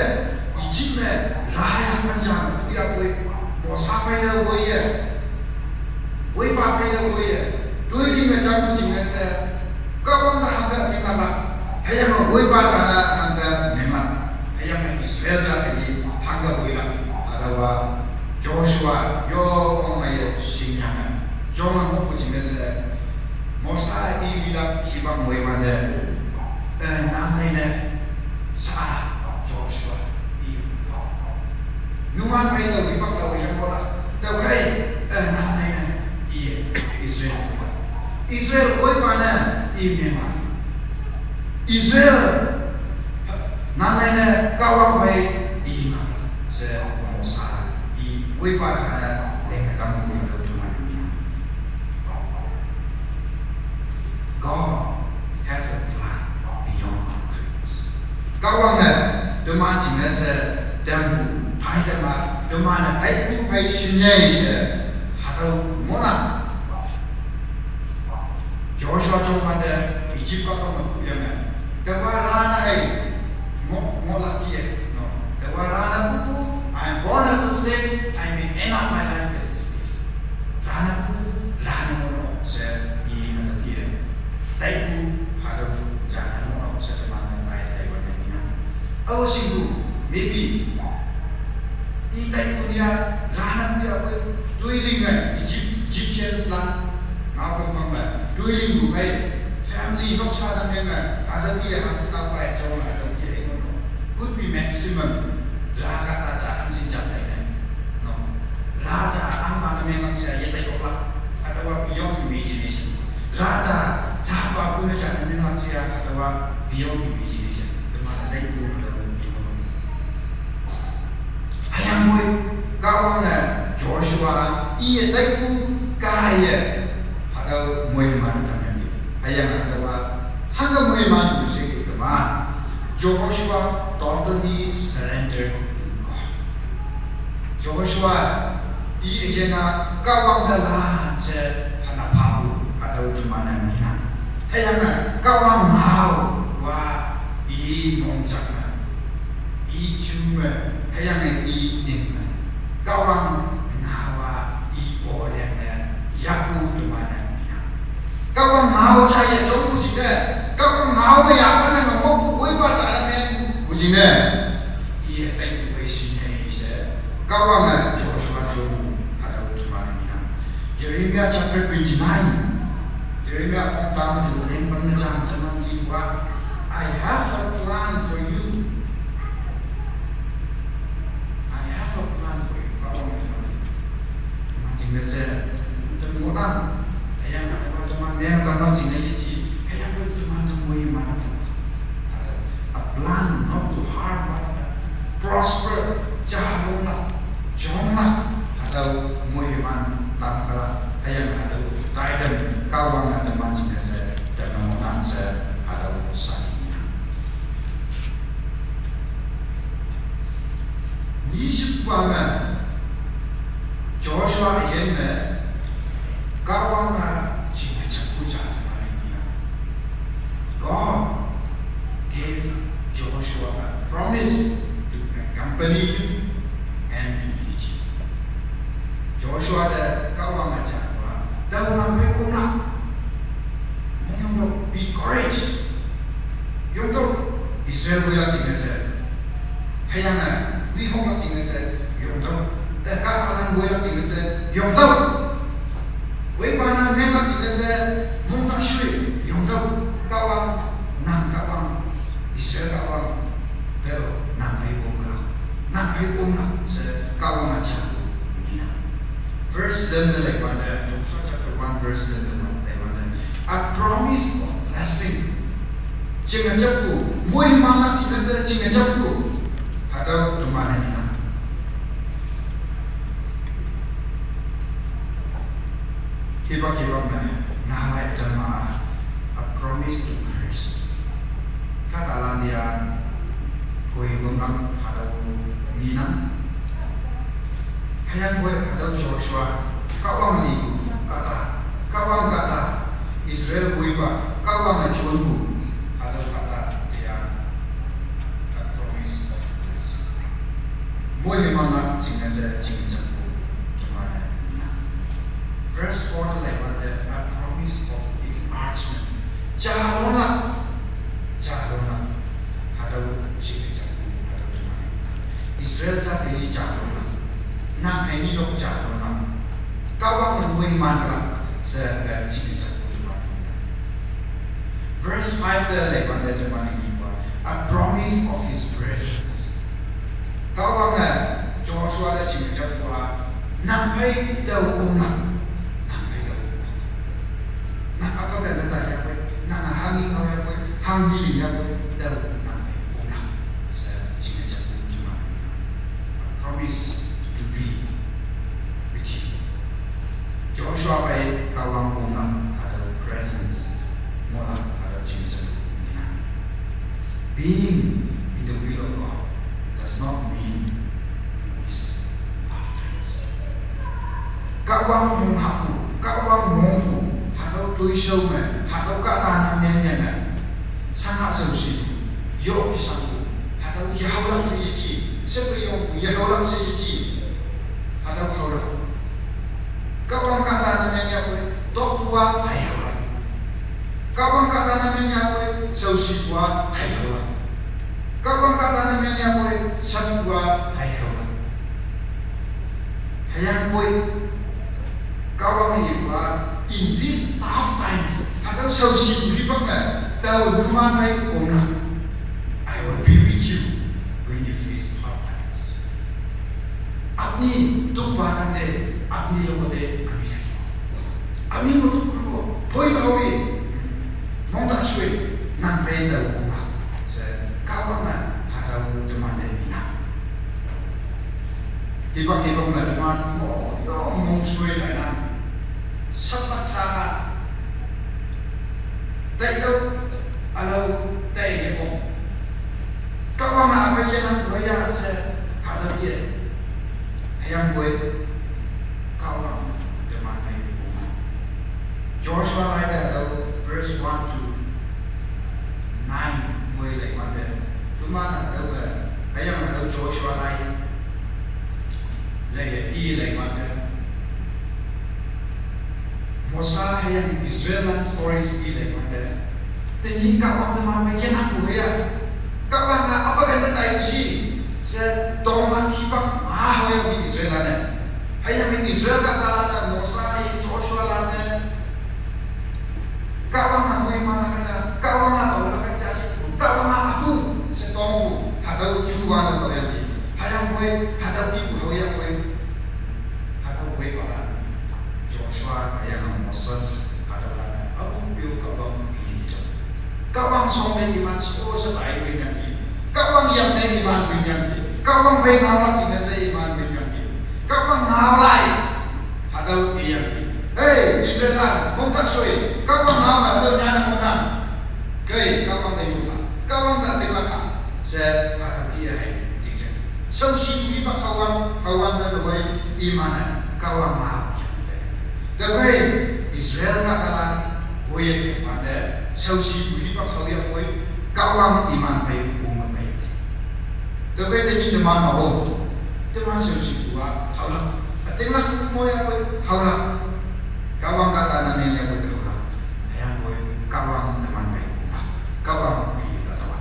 Egypt me, raya panja, puyapoi, Mosa phei te woiye, woipa phei te woiye, toiling-e jampu jingne she, Kahwang te hangke tinglak, hüyange woipa jane hangke menglak, hüyange Israel jat hei hangke woilak, hatüowa Joshua yong meiye shingyange, jonge ngohpu jingne she, Mosa i lilak hipak moiwante, eh, nanlei ne, sa, Joshua, i, numan phei tao hipak tao yang ngohlak, tüokhei, eh, nanlei ne, iye, Israel woipa. Israel woipa ne, i menglak. Israel, nanlei ne Kahwang phei i ngaplak she Mosa i woipa jane linge tampu me tüo teman-e ngenang. God has a plan beyond our dreams. Kahwange teman jingne she tampu, phei teman, teman-e aipu phei shinyei she, hatüo ngohnang. Joshua jongwante Egypt kahtok me puyange, taowa ran-e hei, ngoh, ngohlak kih-e, no. Taowa ran-e pupu, I am born as a slave, I may end up my life as a slave. Ran-e pupu, ran-e ngohnok she, i hatüo kih-e. Taipu, hatüo, jane ngohnok she teman-e tai taiwante ngenang. Ao shingpu, maybe, i taipu nia, ran-e puyapoi, toiling-e, Egypt, Egyptians lan, ngaokeng phang me, toilingpu phei, family noksha ne menge, hatüo kih-e hatüo tapai jong, hatüo kih-e ngohnok. Could be maximum, ra kahta ja hangshin jam taine. No. Ra ja angpa ne menglak she ye tailak. Hatüowa beyond imagination. Ra ja, japa pu ne ja ne menglak she ya, hatüowa beyond imagination. Teman-e taipu hatüo beyond. Hüyangpoi, Kahwange Joshua iye taipu kaiye, hatüo moiman tamyangki. Hüyange hatüowa, hangke moimanpu she kema. Joshua totally surrendered to God. Joshua, i üyin-a Kahwang te lan she hana phapu. Teman-e ngenang. Hüyange Kahwang ngao wa i mongjang me, i ju me, hüyange i ning me, Kahwang ngao wa i oryange yapu teman-e ngenang. Kahwang ngao jaiye jongpu jingne, Kahwang ngao me yapan ne ngohpu woipa jane pu jingne, iye taipu wei shinne she Kahwange Joshua jongpu hatüo teman-e ngenang. Jeremiah chapter twenty-nine. Jeremiah ong tang ju leng pen ne jam teman iwa, "I have a plan for you. I have a plan for you." Kahwange teman, teman jingne she, teman ngohnang. Hüyange teman, teman meng tamnang jingne yeji. Hüyangpoi teman te moiman. A plan not to harm but to prosper. Jalonglak, jonglak, hatüo moiman tamkalak, hüyange hatüo taitam Kahwange teman jingne she, teman ngohnang she, hatüo sha ngenang. Nishipa me, Joshua üyin me, Kahwange jinge japu ja teman ngenang. God gave Joshua a promise to accompany him and to lead him. Joshua te Kahwange japu a, tao nang phei omlak. Yongtüoh, be courage. Yongtüoh, Israel woilak jingne she. Hüyange, wi honglak jingne she, yongtüoh. Eh, Kahtalan woilak jingne she, yongtüoh. Woipa ne menglak jingne she, mongta shoi, yongtüoh. Kahwang, nang Kahwang, Israel Kahwang, tüo, nang phei omlak, nang phei omlak she, Kahwange japu ngenang. Verse lüm te leiwante, Joshua chapter one, verse lüm te leiwante, a promise of blessing. Jinge japu, moiman-a jingne she jinge japu. Hatüo teman-e ngenang. Hipak hipak me, nalai jama, a promise to curse. Kahtalan ya, poi wongnang hatüo ngenang. Hüyangpoi hatüo Joshua, Kahwang lipu kahta, Kahwang kahta, Israel woipa, Kahwange jonpu, hatüo kahta ya, a promise of blessing. Moiman-a jingne she jinge japu teman-e ngenang. Verse four te leiwante, a promise of enlargement. Jalonglak, jalonglak. Hatüo jinge japu, hatüo teman-e ngenang. Israel jat hei jalonglak. Nang hei ni lok jalonglak. Kahwange moiman lak she, eh, jinge japu teman-e ngenang. Verse five te leiwante teman-e ngenang, a promise of his presence. Kahwange Joshua te jinge japu a, nang phei tao omlak, nang phei tao omlak. Nang apa kan ne ta yapoi, nang hanghi ngao yapoi, hanghi ling yapoi, tao nang phei omlak she jinge japu teman-e ngenang. A promise to be with him. Joshua phei Kahwang omlak, hatüo presence ngohlak, hatüo jinge japu ngenang. Being in the will of God does not mean you miss tough times. Kahwang mong hahpu, Kahwang mongpu, hatüo toishao me, hatüo kahta ne mengyange, shangha shaoshipu, yok yeshangpu, hatüo yehaolak she yeji, shepe yongpu yehaolak she yeji, hatüo haolak. Kahwang kahta ne mengyapoi, tokpu a hei haolak. Kahwang kahta ne mengyapoi, shaoshipu a hei haolak. Kahwang kahta ne mengyapoi, shanpu a hei haolak. Hüyangpoi, Kahwange ipu a, in these tough times, hatüo shaoshipu hipak me, tao numan phei omlak. I will be with you when you face hard times. Apni tokpa tangte, apni logote ami lagi. Ami me tokpu, poi taowe, mongta shoi, nang phei tao omlak she, Kahwange hatüo teman te ngenang. Hipak hipak me teman mo, yo mong shoi lainang. Sapak sa, taitüoh, ülao, tai yepong. Kahwange apa yenang, waya she, hatüo ye. Hüyangpoi, Kahwang teman phei omlak. Joshua Hai da dau verse one to nine moi lai wante. Tuma na dau ba, hüyange hatüo Joshua lai. Lai i lai wante. Mosa hüyange Israellan stories i lai wante. Tenyih Kahwang teman me yenangpu hüya. Kahwang-a apa kente taipu shi. She tonglak hipak ma hüya wi Israellan-e. Hüyange Israel kahtalan-e Mosa hüyange Joshua lan-e Kahwang-a moi manlak ja, Kahwang-a paolak ja she, Kahwang-a apu she tongpu, hatüo juwan-e paoyangki. Hüyangpoi, hatüo ipu haoyapoi. Hatüo woipalan, Joshua hüyange Moses, hatüolan-e, apu peo Kahwang pi to. Kahwang shongte iman sheko she pai winyangki. Kahwang yamne iman winyangki. Kahwang phei ngaolak jingne she iman winyangki. Kahwang ngaolai. Hatüo iyangki. Hey, Israellan, mongta shoi, Kahwang ngao me hatüo nyanne ngohnang. Kei, Kahwang te yonga, Kahwang te tinglak ha, she hatüo iya hei, tikyang. Shaoshipu hipak haowan, haowan te loi, iman-e, Kahwang ngao yangki. Tüokhei, Israel kahtalan, woiye kemante, shaoshipu hipak haoyapoi, Kahwang iman phei ome pei. Tüokhei tenyih teman-o, teman shaoshipu-a haolak. Ütinglakpu ngohyapoi haolak. Kahwang kahta ne mengyapoi haolak. Hüyangpoi Kahwang teman phei ome. Kahwang pi kahtawa.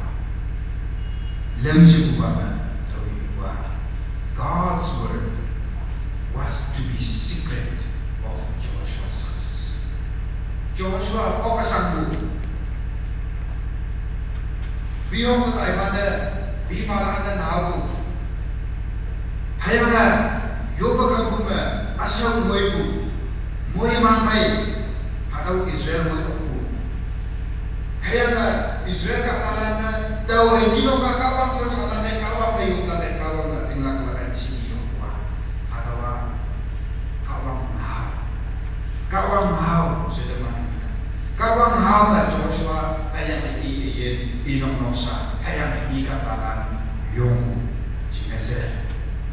Lümshepupa me, tüo ipu-a. God's word was to be secret of Joshua's success. Joshua okasangpu wihong te taimante, wimalante naopu. Hüyange, yoppe kampu me, üshao ngoipu, moiman phei, hatüo Israel moi okpu. Hüyange, Israel kahtalan-e, tao hei tinok-a Kahwang shao shalak-e, Kahwang te yoplak-e, Kahwang te tinglak-e, shi yokpu-a. Hatüowa, Kahwang ngao. Kahwang ngao, she teman-e mina. Kahwang ngao me Joshua, hüyange i, iye, i nok nok sha, hüyange i kahtalan yongpu, jingne she.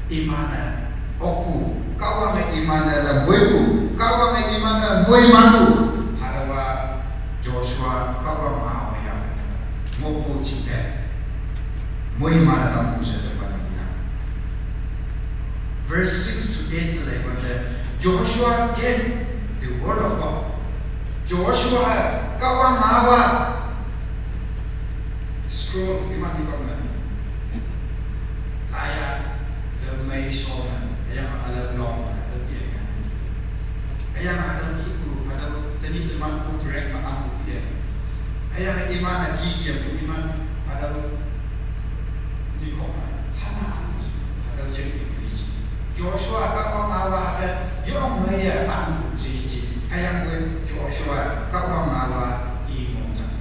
Iman-e, okpu, Kahwange iman-e lam woipu, Kahwange iman-e moimanpu, hatüowa Joshua Kahwang ngao me yang ngohpu jingne. Moiman-e lampu she teman-e mina. Verse six to eight te lei wante, Joshua kept the word of God. Joshua, Kahwang ngao-a, scroll, iman ipak me. Laiya, le mei shon me, hüyange ülao long me, hatüo ki hüyange. Hüyange hatüo ki pu, hatüo tenyih teman pu break me angpu ki hüyange. Hüyange iman-e ki yangpu iman, hatüo Nikhong-a, hana, hatüo jeng ipu ji. Joshua Kahwang ngao-a hate, yong meiye ang she ji. Hüyangpoi Joshua Kahwang ngao-a i mongjang.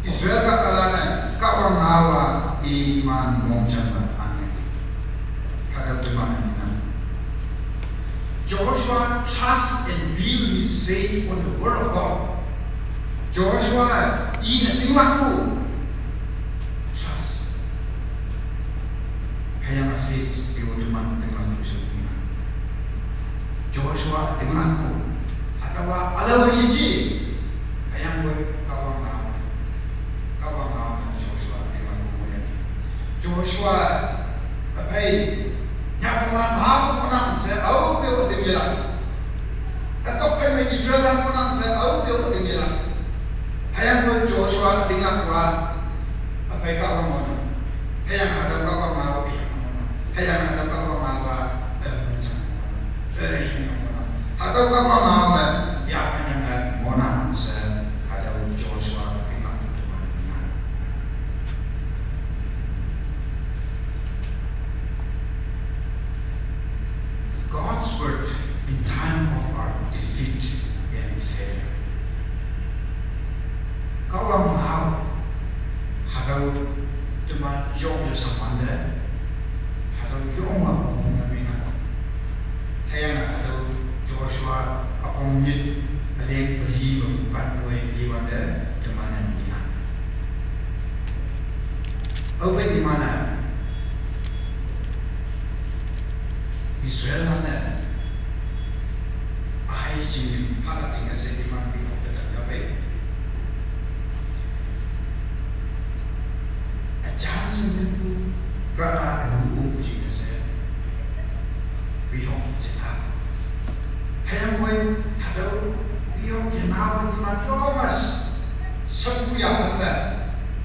Israel kahtalan-e Kahwang ngao-a iman mongjang angyange. Hatüo teman-e mina. Joshua trust and build his faith on the word of God. Joshua i ütinglakpu. Trust. Hüyange faith, tüo teman ütinglakpu she mina. Joshua ütinglakpu. Hatüowa ülao yeji. Hüyangpoi Kahwang ngao. Kahwang ngao me Joshua ütinglakpu ngohyangki. Joshua, üphei, nyaponglan mapu ngohnang she aope-o üting yelak. Ütok phei me Israellan ngohnang she aope-o üting yelak. Hüyangpoi Joshua ütinglakpu-a, üphei Kahwang ngohnang. Hüyange hatüo Kahwang ngao-a, hüyange hatüo Kahwang ngao-a, eh, mongjang ngohnang. Eh, hüyange ngohnang. Hatüo Kahwang ngao me, yahyange ngohnang she, hatüo Joshua ütinglakpu teman-e mina. God's word in time of our defeat and failure. Kahwang ngao, hatüo teman yong ye shangwante, hatüo yonge wong ne mina. Hüyange hatüo Joshua üpong nyit üleng peli me pan noi iwante teman-e mina. Aope iman-e Israellan-e ai jing phalak jingne she Kata anu um jing kese. Wihok jena. Hüyangpoi, hatüo, wihok jena poi iman yomas. Sepu yapan le.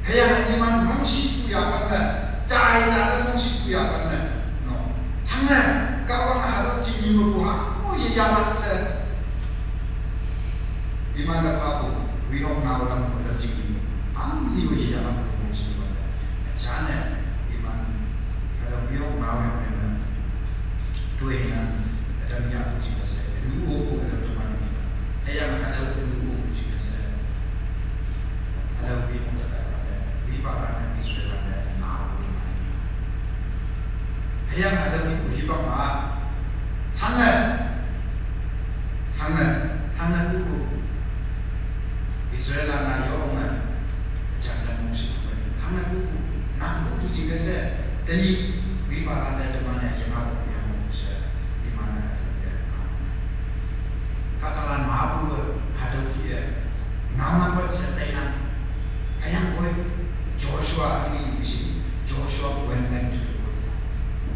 Hüyange iman mongsipu yapan le. Jai jai le mongsipu yapan le. No. Hangne, Kahwang hatüo jing ni mepu ha. Oh, ye yahlak she. Iman-e papu, wihok nao lam ko hatüo jing ni. Ang ni wo ye yahlak ko mongsipu yapan le. Jane, iman, hatüo wihok nao yang me. Toi nang, hatüo yahpu jing kese. Lu opu hatüo teman ni. Hüyange hatüo lu opu jing kese. Hatüo pi hong te tai pa te, pi pa pa ne Israel te nao pu teman ni. Hüyange hatüo pi pu hipak ma, hangne, hangne, hangne pu pu Israel na yonge, jam dan mongsi pu, hangne pu pu, nang pu pu jing kese, tenyih, pi pa pa te teman ne, ye nao pu yang mongse, iman-e hatüo ye, ah. Kahtalan mapu, hatüo kih-e, ngaonang wat she tainang. Hüyangpoi Joshua ni shi, Joshua went back to the word.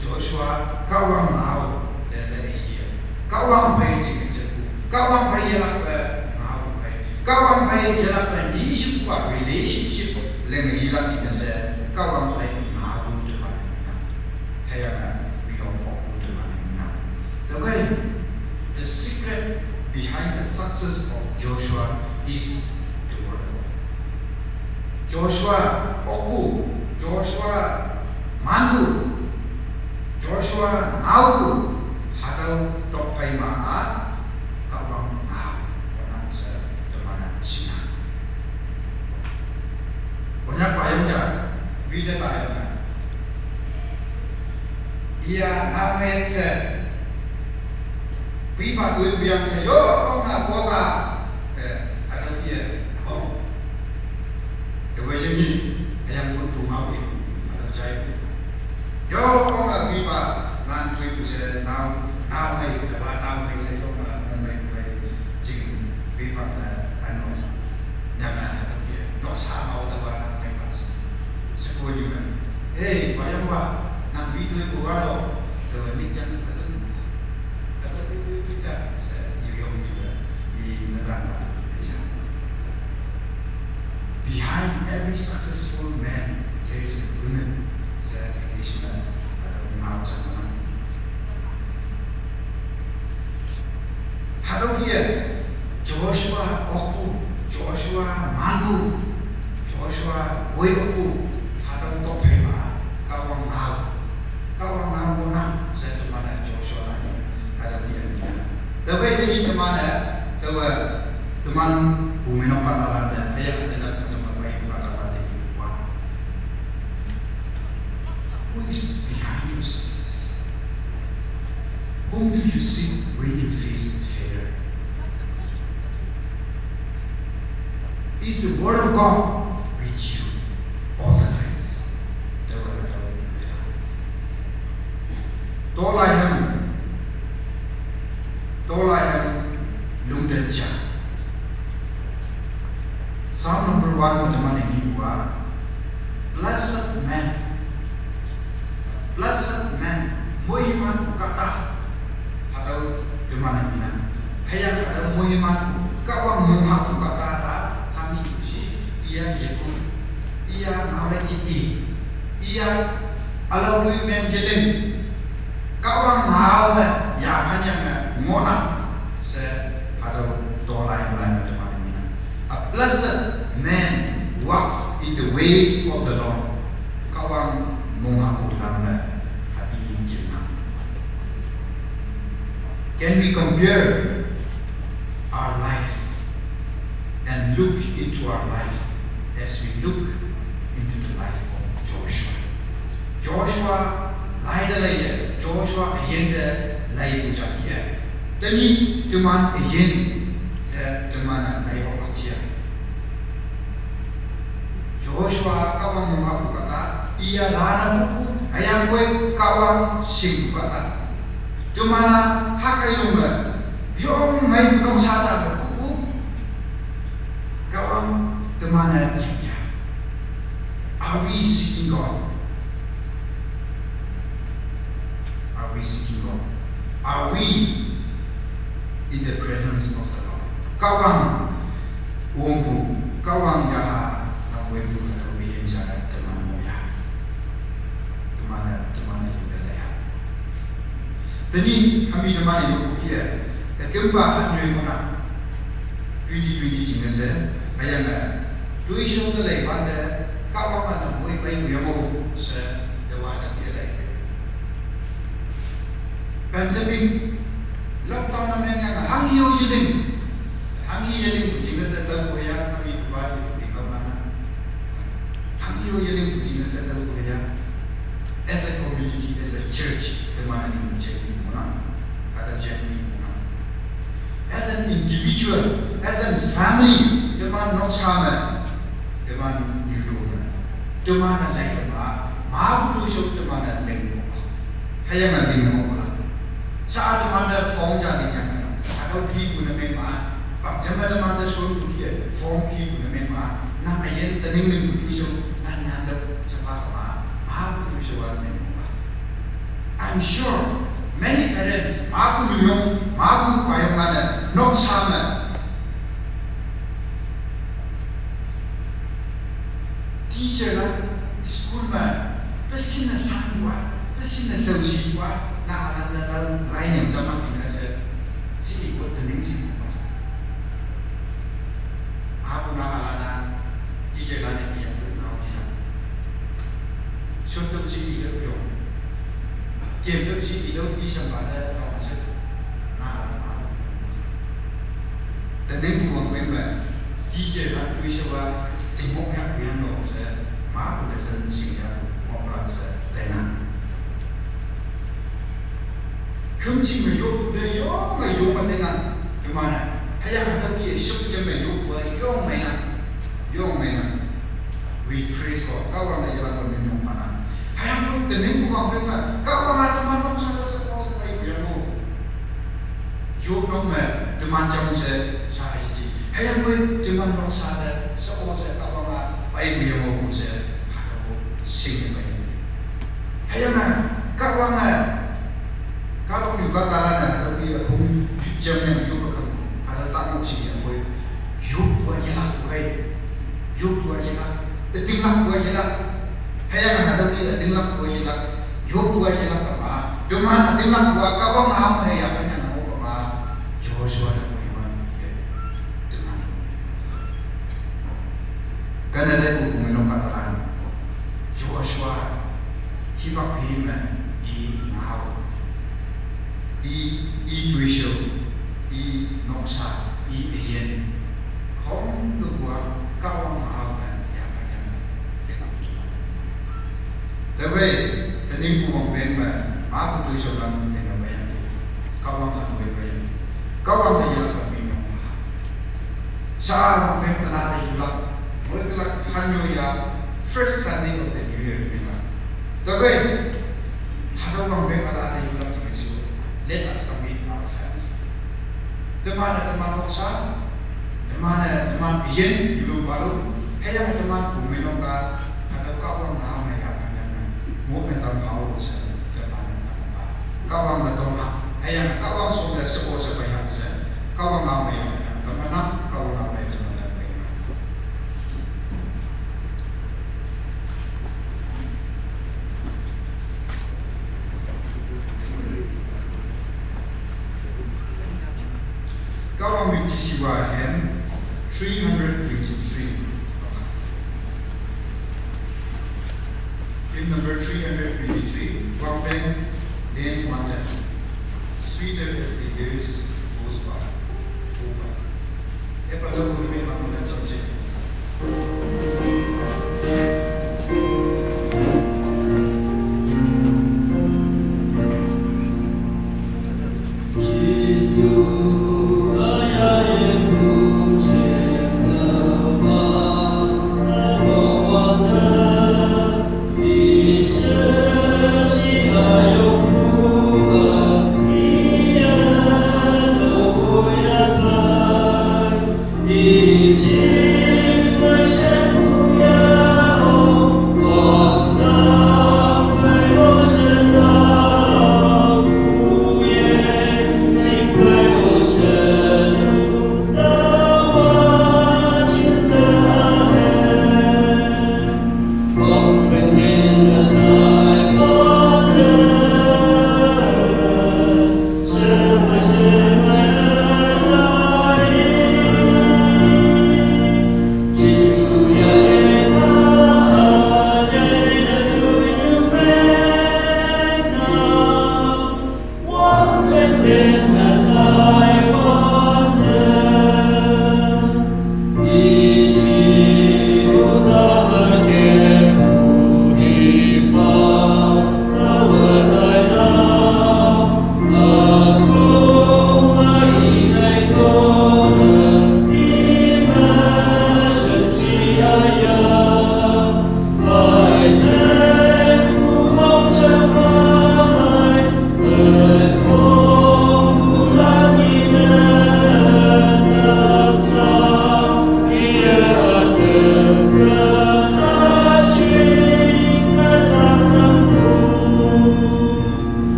Joshua Kahwang ngao le le ye. Kahwang phei jing jepu. Kahwang phei yelakpe ngao phei. Kahwang phei yelakpe ni shipu-a relationship leng yelak jing she. Kahwang phei ngao teman nang. Hüyange wihok opu teman nang. Tüokhei, the secret behind the success of Joshua is the word of God. Joshua okpu, Joshua manpu, Joshua naopu, hatüo tokphei ma-a, Kahwang ngao, ngohnang she teman-e shingnang. Konyak payong ja, wite tayang ja. Iya, name she. Wipa toi puyang she, yo, nga kota. Eh, hatüo ye. Oh. Te wei jing ni, hüyang pu pu ngao ye. Hatüo jai pu. Yo, nga wipa, nan toi pu she, nao, nao mei, te wa nao mei she, yo, nga mong mei, mei, jing, wipa, eh, ano. Nyana, hatüo ye. No sa ngao te wa nao mei pa she. Shepu yu men. Hey, payang wa, nang wi toi pu wa lo. Te wa nik yang, hatüo. Hatüo wi toi pu ja, she, yu yong yu men. Yi, na dang wa, yi, yi, ja. Behind every successful man, there is a woman. She English me, hatüo ngao jang nang. Hatüo kih-e, Joshua okpu, Joshua manpu, Joshua woi okpu, hatüo tokphei ma, Kahwang ngao. Kahwang ngao ngohnang, she teman-e Joshua lan, hatüo kih-e nang. Taowe tenyih teman-e, taowe teman bumeinok kahtalan te, hüyange teman-e, teman-e pai kahtalan te iwa. Who is behind your success? Whom do you seek when you face failure? Is the word of God with you all the times? Taowe, taowe. Tolai hem, tolai hem, lungten ja. Psalm number one me teman-e ngepu-a, blessed man, blessed man, moiman kahta, hatüo teman-e ngenang. Hüyange hatüo moiman, Kahwang monghapu kahta ta, hami shi, iya yepu, iya ngao le ji i, iya ülao pui men yeling. Kahwang ngao me, yaphan yange ngohnang, she, hatüo tolai mlai me teman-e ngenang. A blessed man walks in the ways of the Lord. Kahwang monghapu lam me, hati jingnang. Can we compare our life and look into our life as we look into the life of Joshua? Joshua lai te laiye, Joshua üyin te laipu ja kih-e. Tenyih teman üyin te teman-e lai oklak ja. Joshua Kahwang monghapu kahta, iya lana pupu, hüyangpoi Kahwang shingpu kahta. Teman-a hakai lung me, yong mei pulong sa ja pupu. Kahwang teman-e yangya. Are we seeking God? Kahwang wongpu, Kahwang yaha, nang wepu na weyin jana teman moya. Teman, teman yinda laya. Tenyih hami teman yokpu kia, ekemba hanyo mona. Twenty twenty jingne she, ayana, tuishong te lei bande, Kahwang na nang wei pai kuyamo, she, dewa da kia lei. Pandemic, lockdown na meng yang hangyo yeling. Hangyo yeling, jingne she tao koya, hangyo ba, hangyo ba mana. Hangyo yeling, jingne she tao koya. As a community, as a church, teman ni church ni mona. Kata church ni mona. As an individual, as a family, teman noksa me, teman nyulo me. Teman na lai ma, ma bu tu shok teman na leng mo. Haya ma ding mo la. Sa teman da form ja ding ya. Atau phi bu na meng ma, bang jama teman da shon bu kia, form phi bu na meng ma, na ayen tening ning bu tu shok, na nan da sapa ma, ma bu tu shok wa leng mo la. I'm sure many parents, ma bu nyuyong, ma bu payong ma da, noksa me. Teacher la, school ma, te sina sangwa, te sina sausiwa, na la na la, lai ne da ma tina se, si ko te ning si ko. Abu na ala na, teacher la ne ya, na ya. Short term si ni da yo. Term term si ni da, i sam ba da, na se. Na ala na. Tening bu wang pen ba, teacher ba, tuishe ba, jingmok yak yang no se, ma bu lesson sing ya, mok ran se, tena. Kum jing me yok bu de yo, me yo ma tena, kemana? Haya ma tau ki shuk jing me yok bu, yo me na, yo me na. We praise God. Kahwang da yalan ko minyong mana. Haya bu tening bu wang pen ba, Kahwang a teman nok sa da sa ko sa pai bu ya no. Yop nok me, teman jam se, sa aji ji. Haya ngoi, teman nok sa le, sa o se, Kahwang a, pai bu yang o se, hata ko, sing pai. Haya na, Kahwang a, Kahwang yu ka tala na, hata ko ya kung, yu jam ne, yu ka kung, hata ta ngok si yang ngoi, yu wa ya la ku kai, yu wa ya la, ting la wa ya la. Haya na, hata ko ya ting la wa ya la. Yop wa yelak kama, teman, teman wa Kahwang ham he ya panya namo kama, Joshua da ko iman ye, teman. Kana dai ko kumeno katalan, Joshua, hipak hima, i ngau, i, i tuisho, i noksa, i ayen, hong dukwa, Kahwang ngau na, ya panya na, ya. Tawai, tening pu wang pen ba, ma pu tui so lam ne na ba yang. Kahwang lam wai ba yang. Kahwang ne yelak ba mi nong ba. Sa wang pen kala ne yulak. Wai kelak hanyo ya, first Sunday of the New Year yelak. Tawai, hada wang pen kala ne yulak so. Let us commit our family. Teman, teman noksa, teman, teman yen, yulung balung, heyang teman, bumi nokka, atau Kahwang ngau na ya panjang na, mo na tam hau sa, teman, teman, Kahwang na tom ha, heyang Kahwang song da seko sa bayang sa, Kahwang ngau na ya panjang, teman na, Kahwang ngau na ya teman na bayang. Kahwang mi tisiwa hem three hundred twenty-three. Hymn number three hundred twenty-three. Wang pen len wang len. Sweeter as the years goes by. Go by.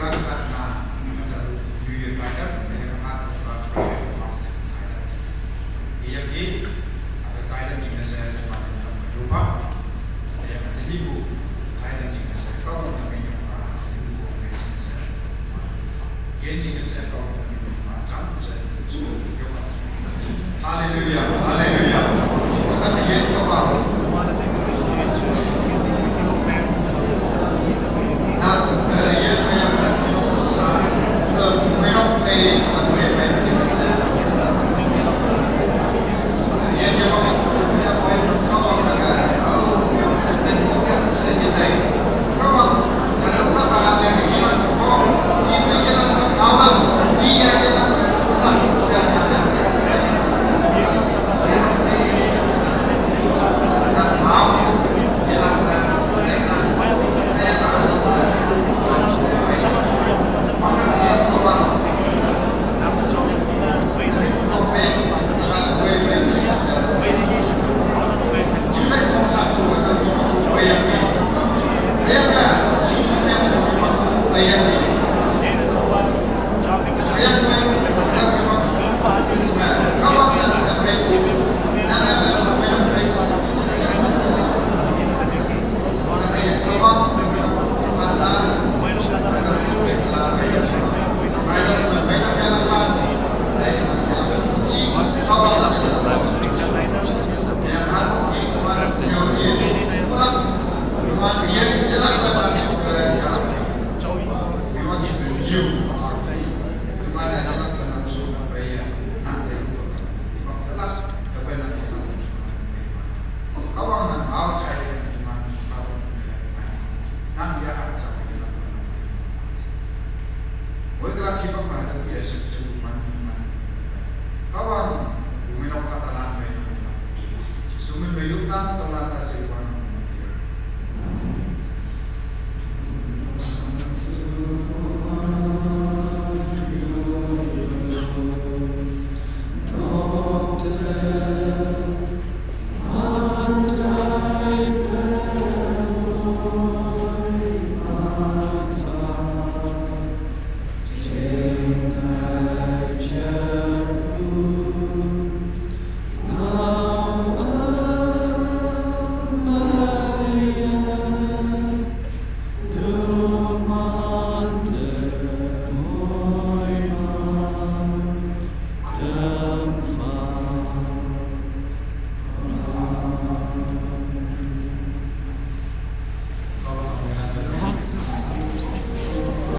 Khat na, New Year kaidan, kaidan, kaidan. Iya ki, ada kaidan di masa cuma yang lupa. Yang ketiga, kaidan di masa kau yang minum, ah, ibu kau masa. Yang di masa kau yang minum, ah, jangan masa. Hallelujah, hallelujah. Kata dia kau.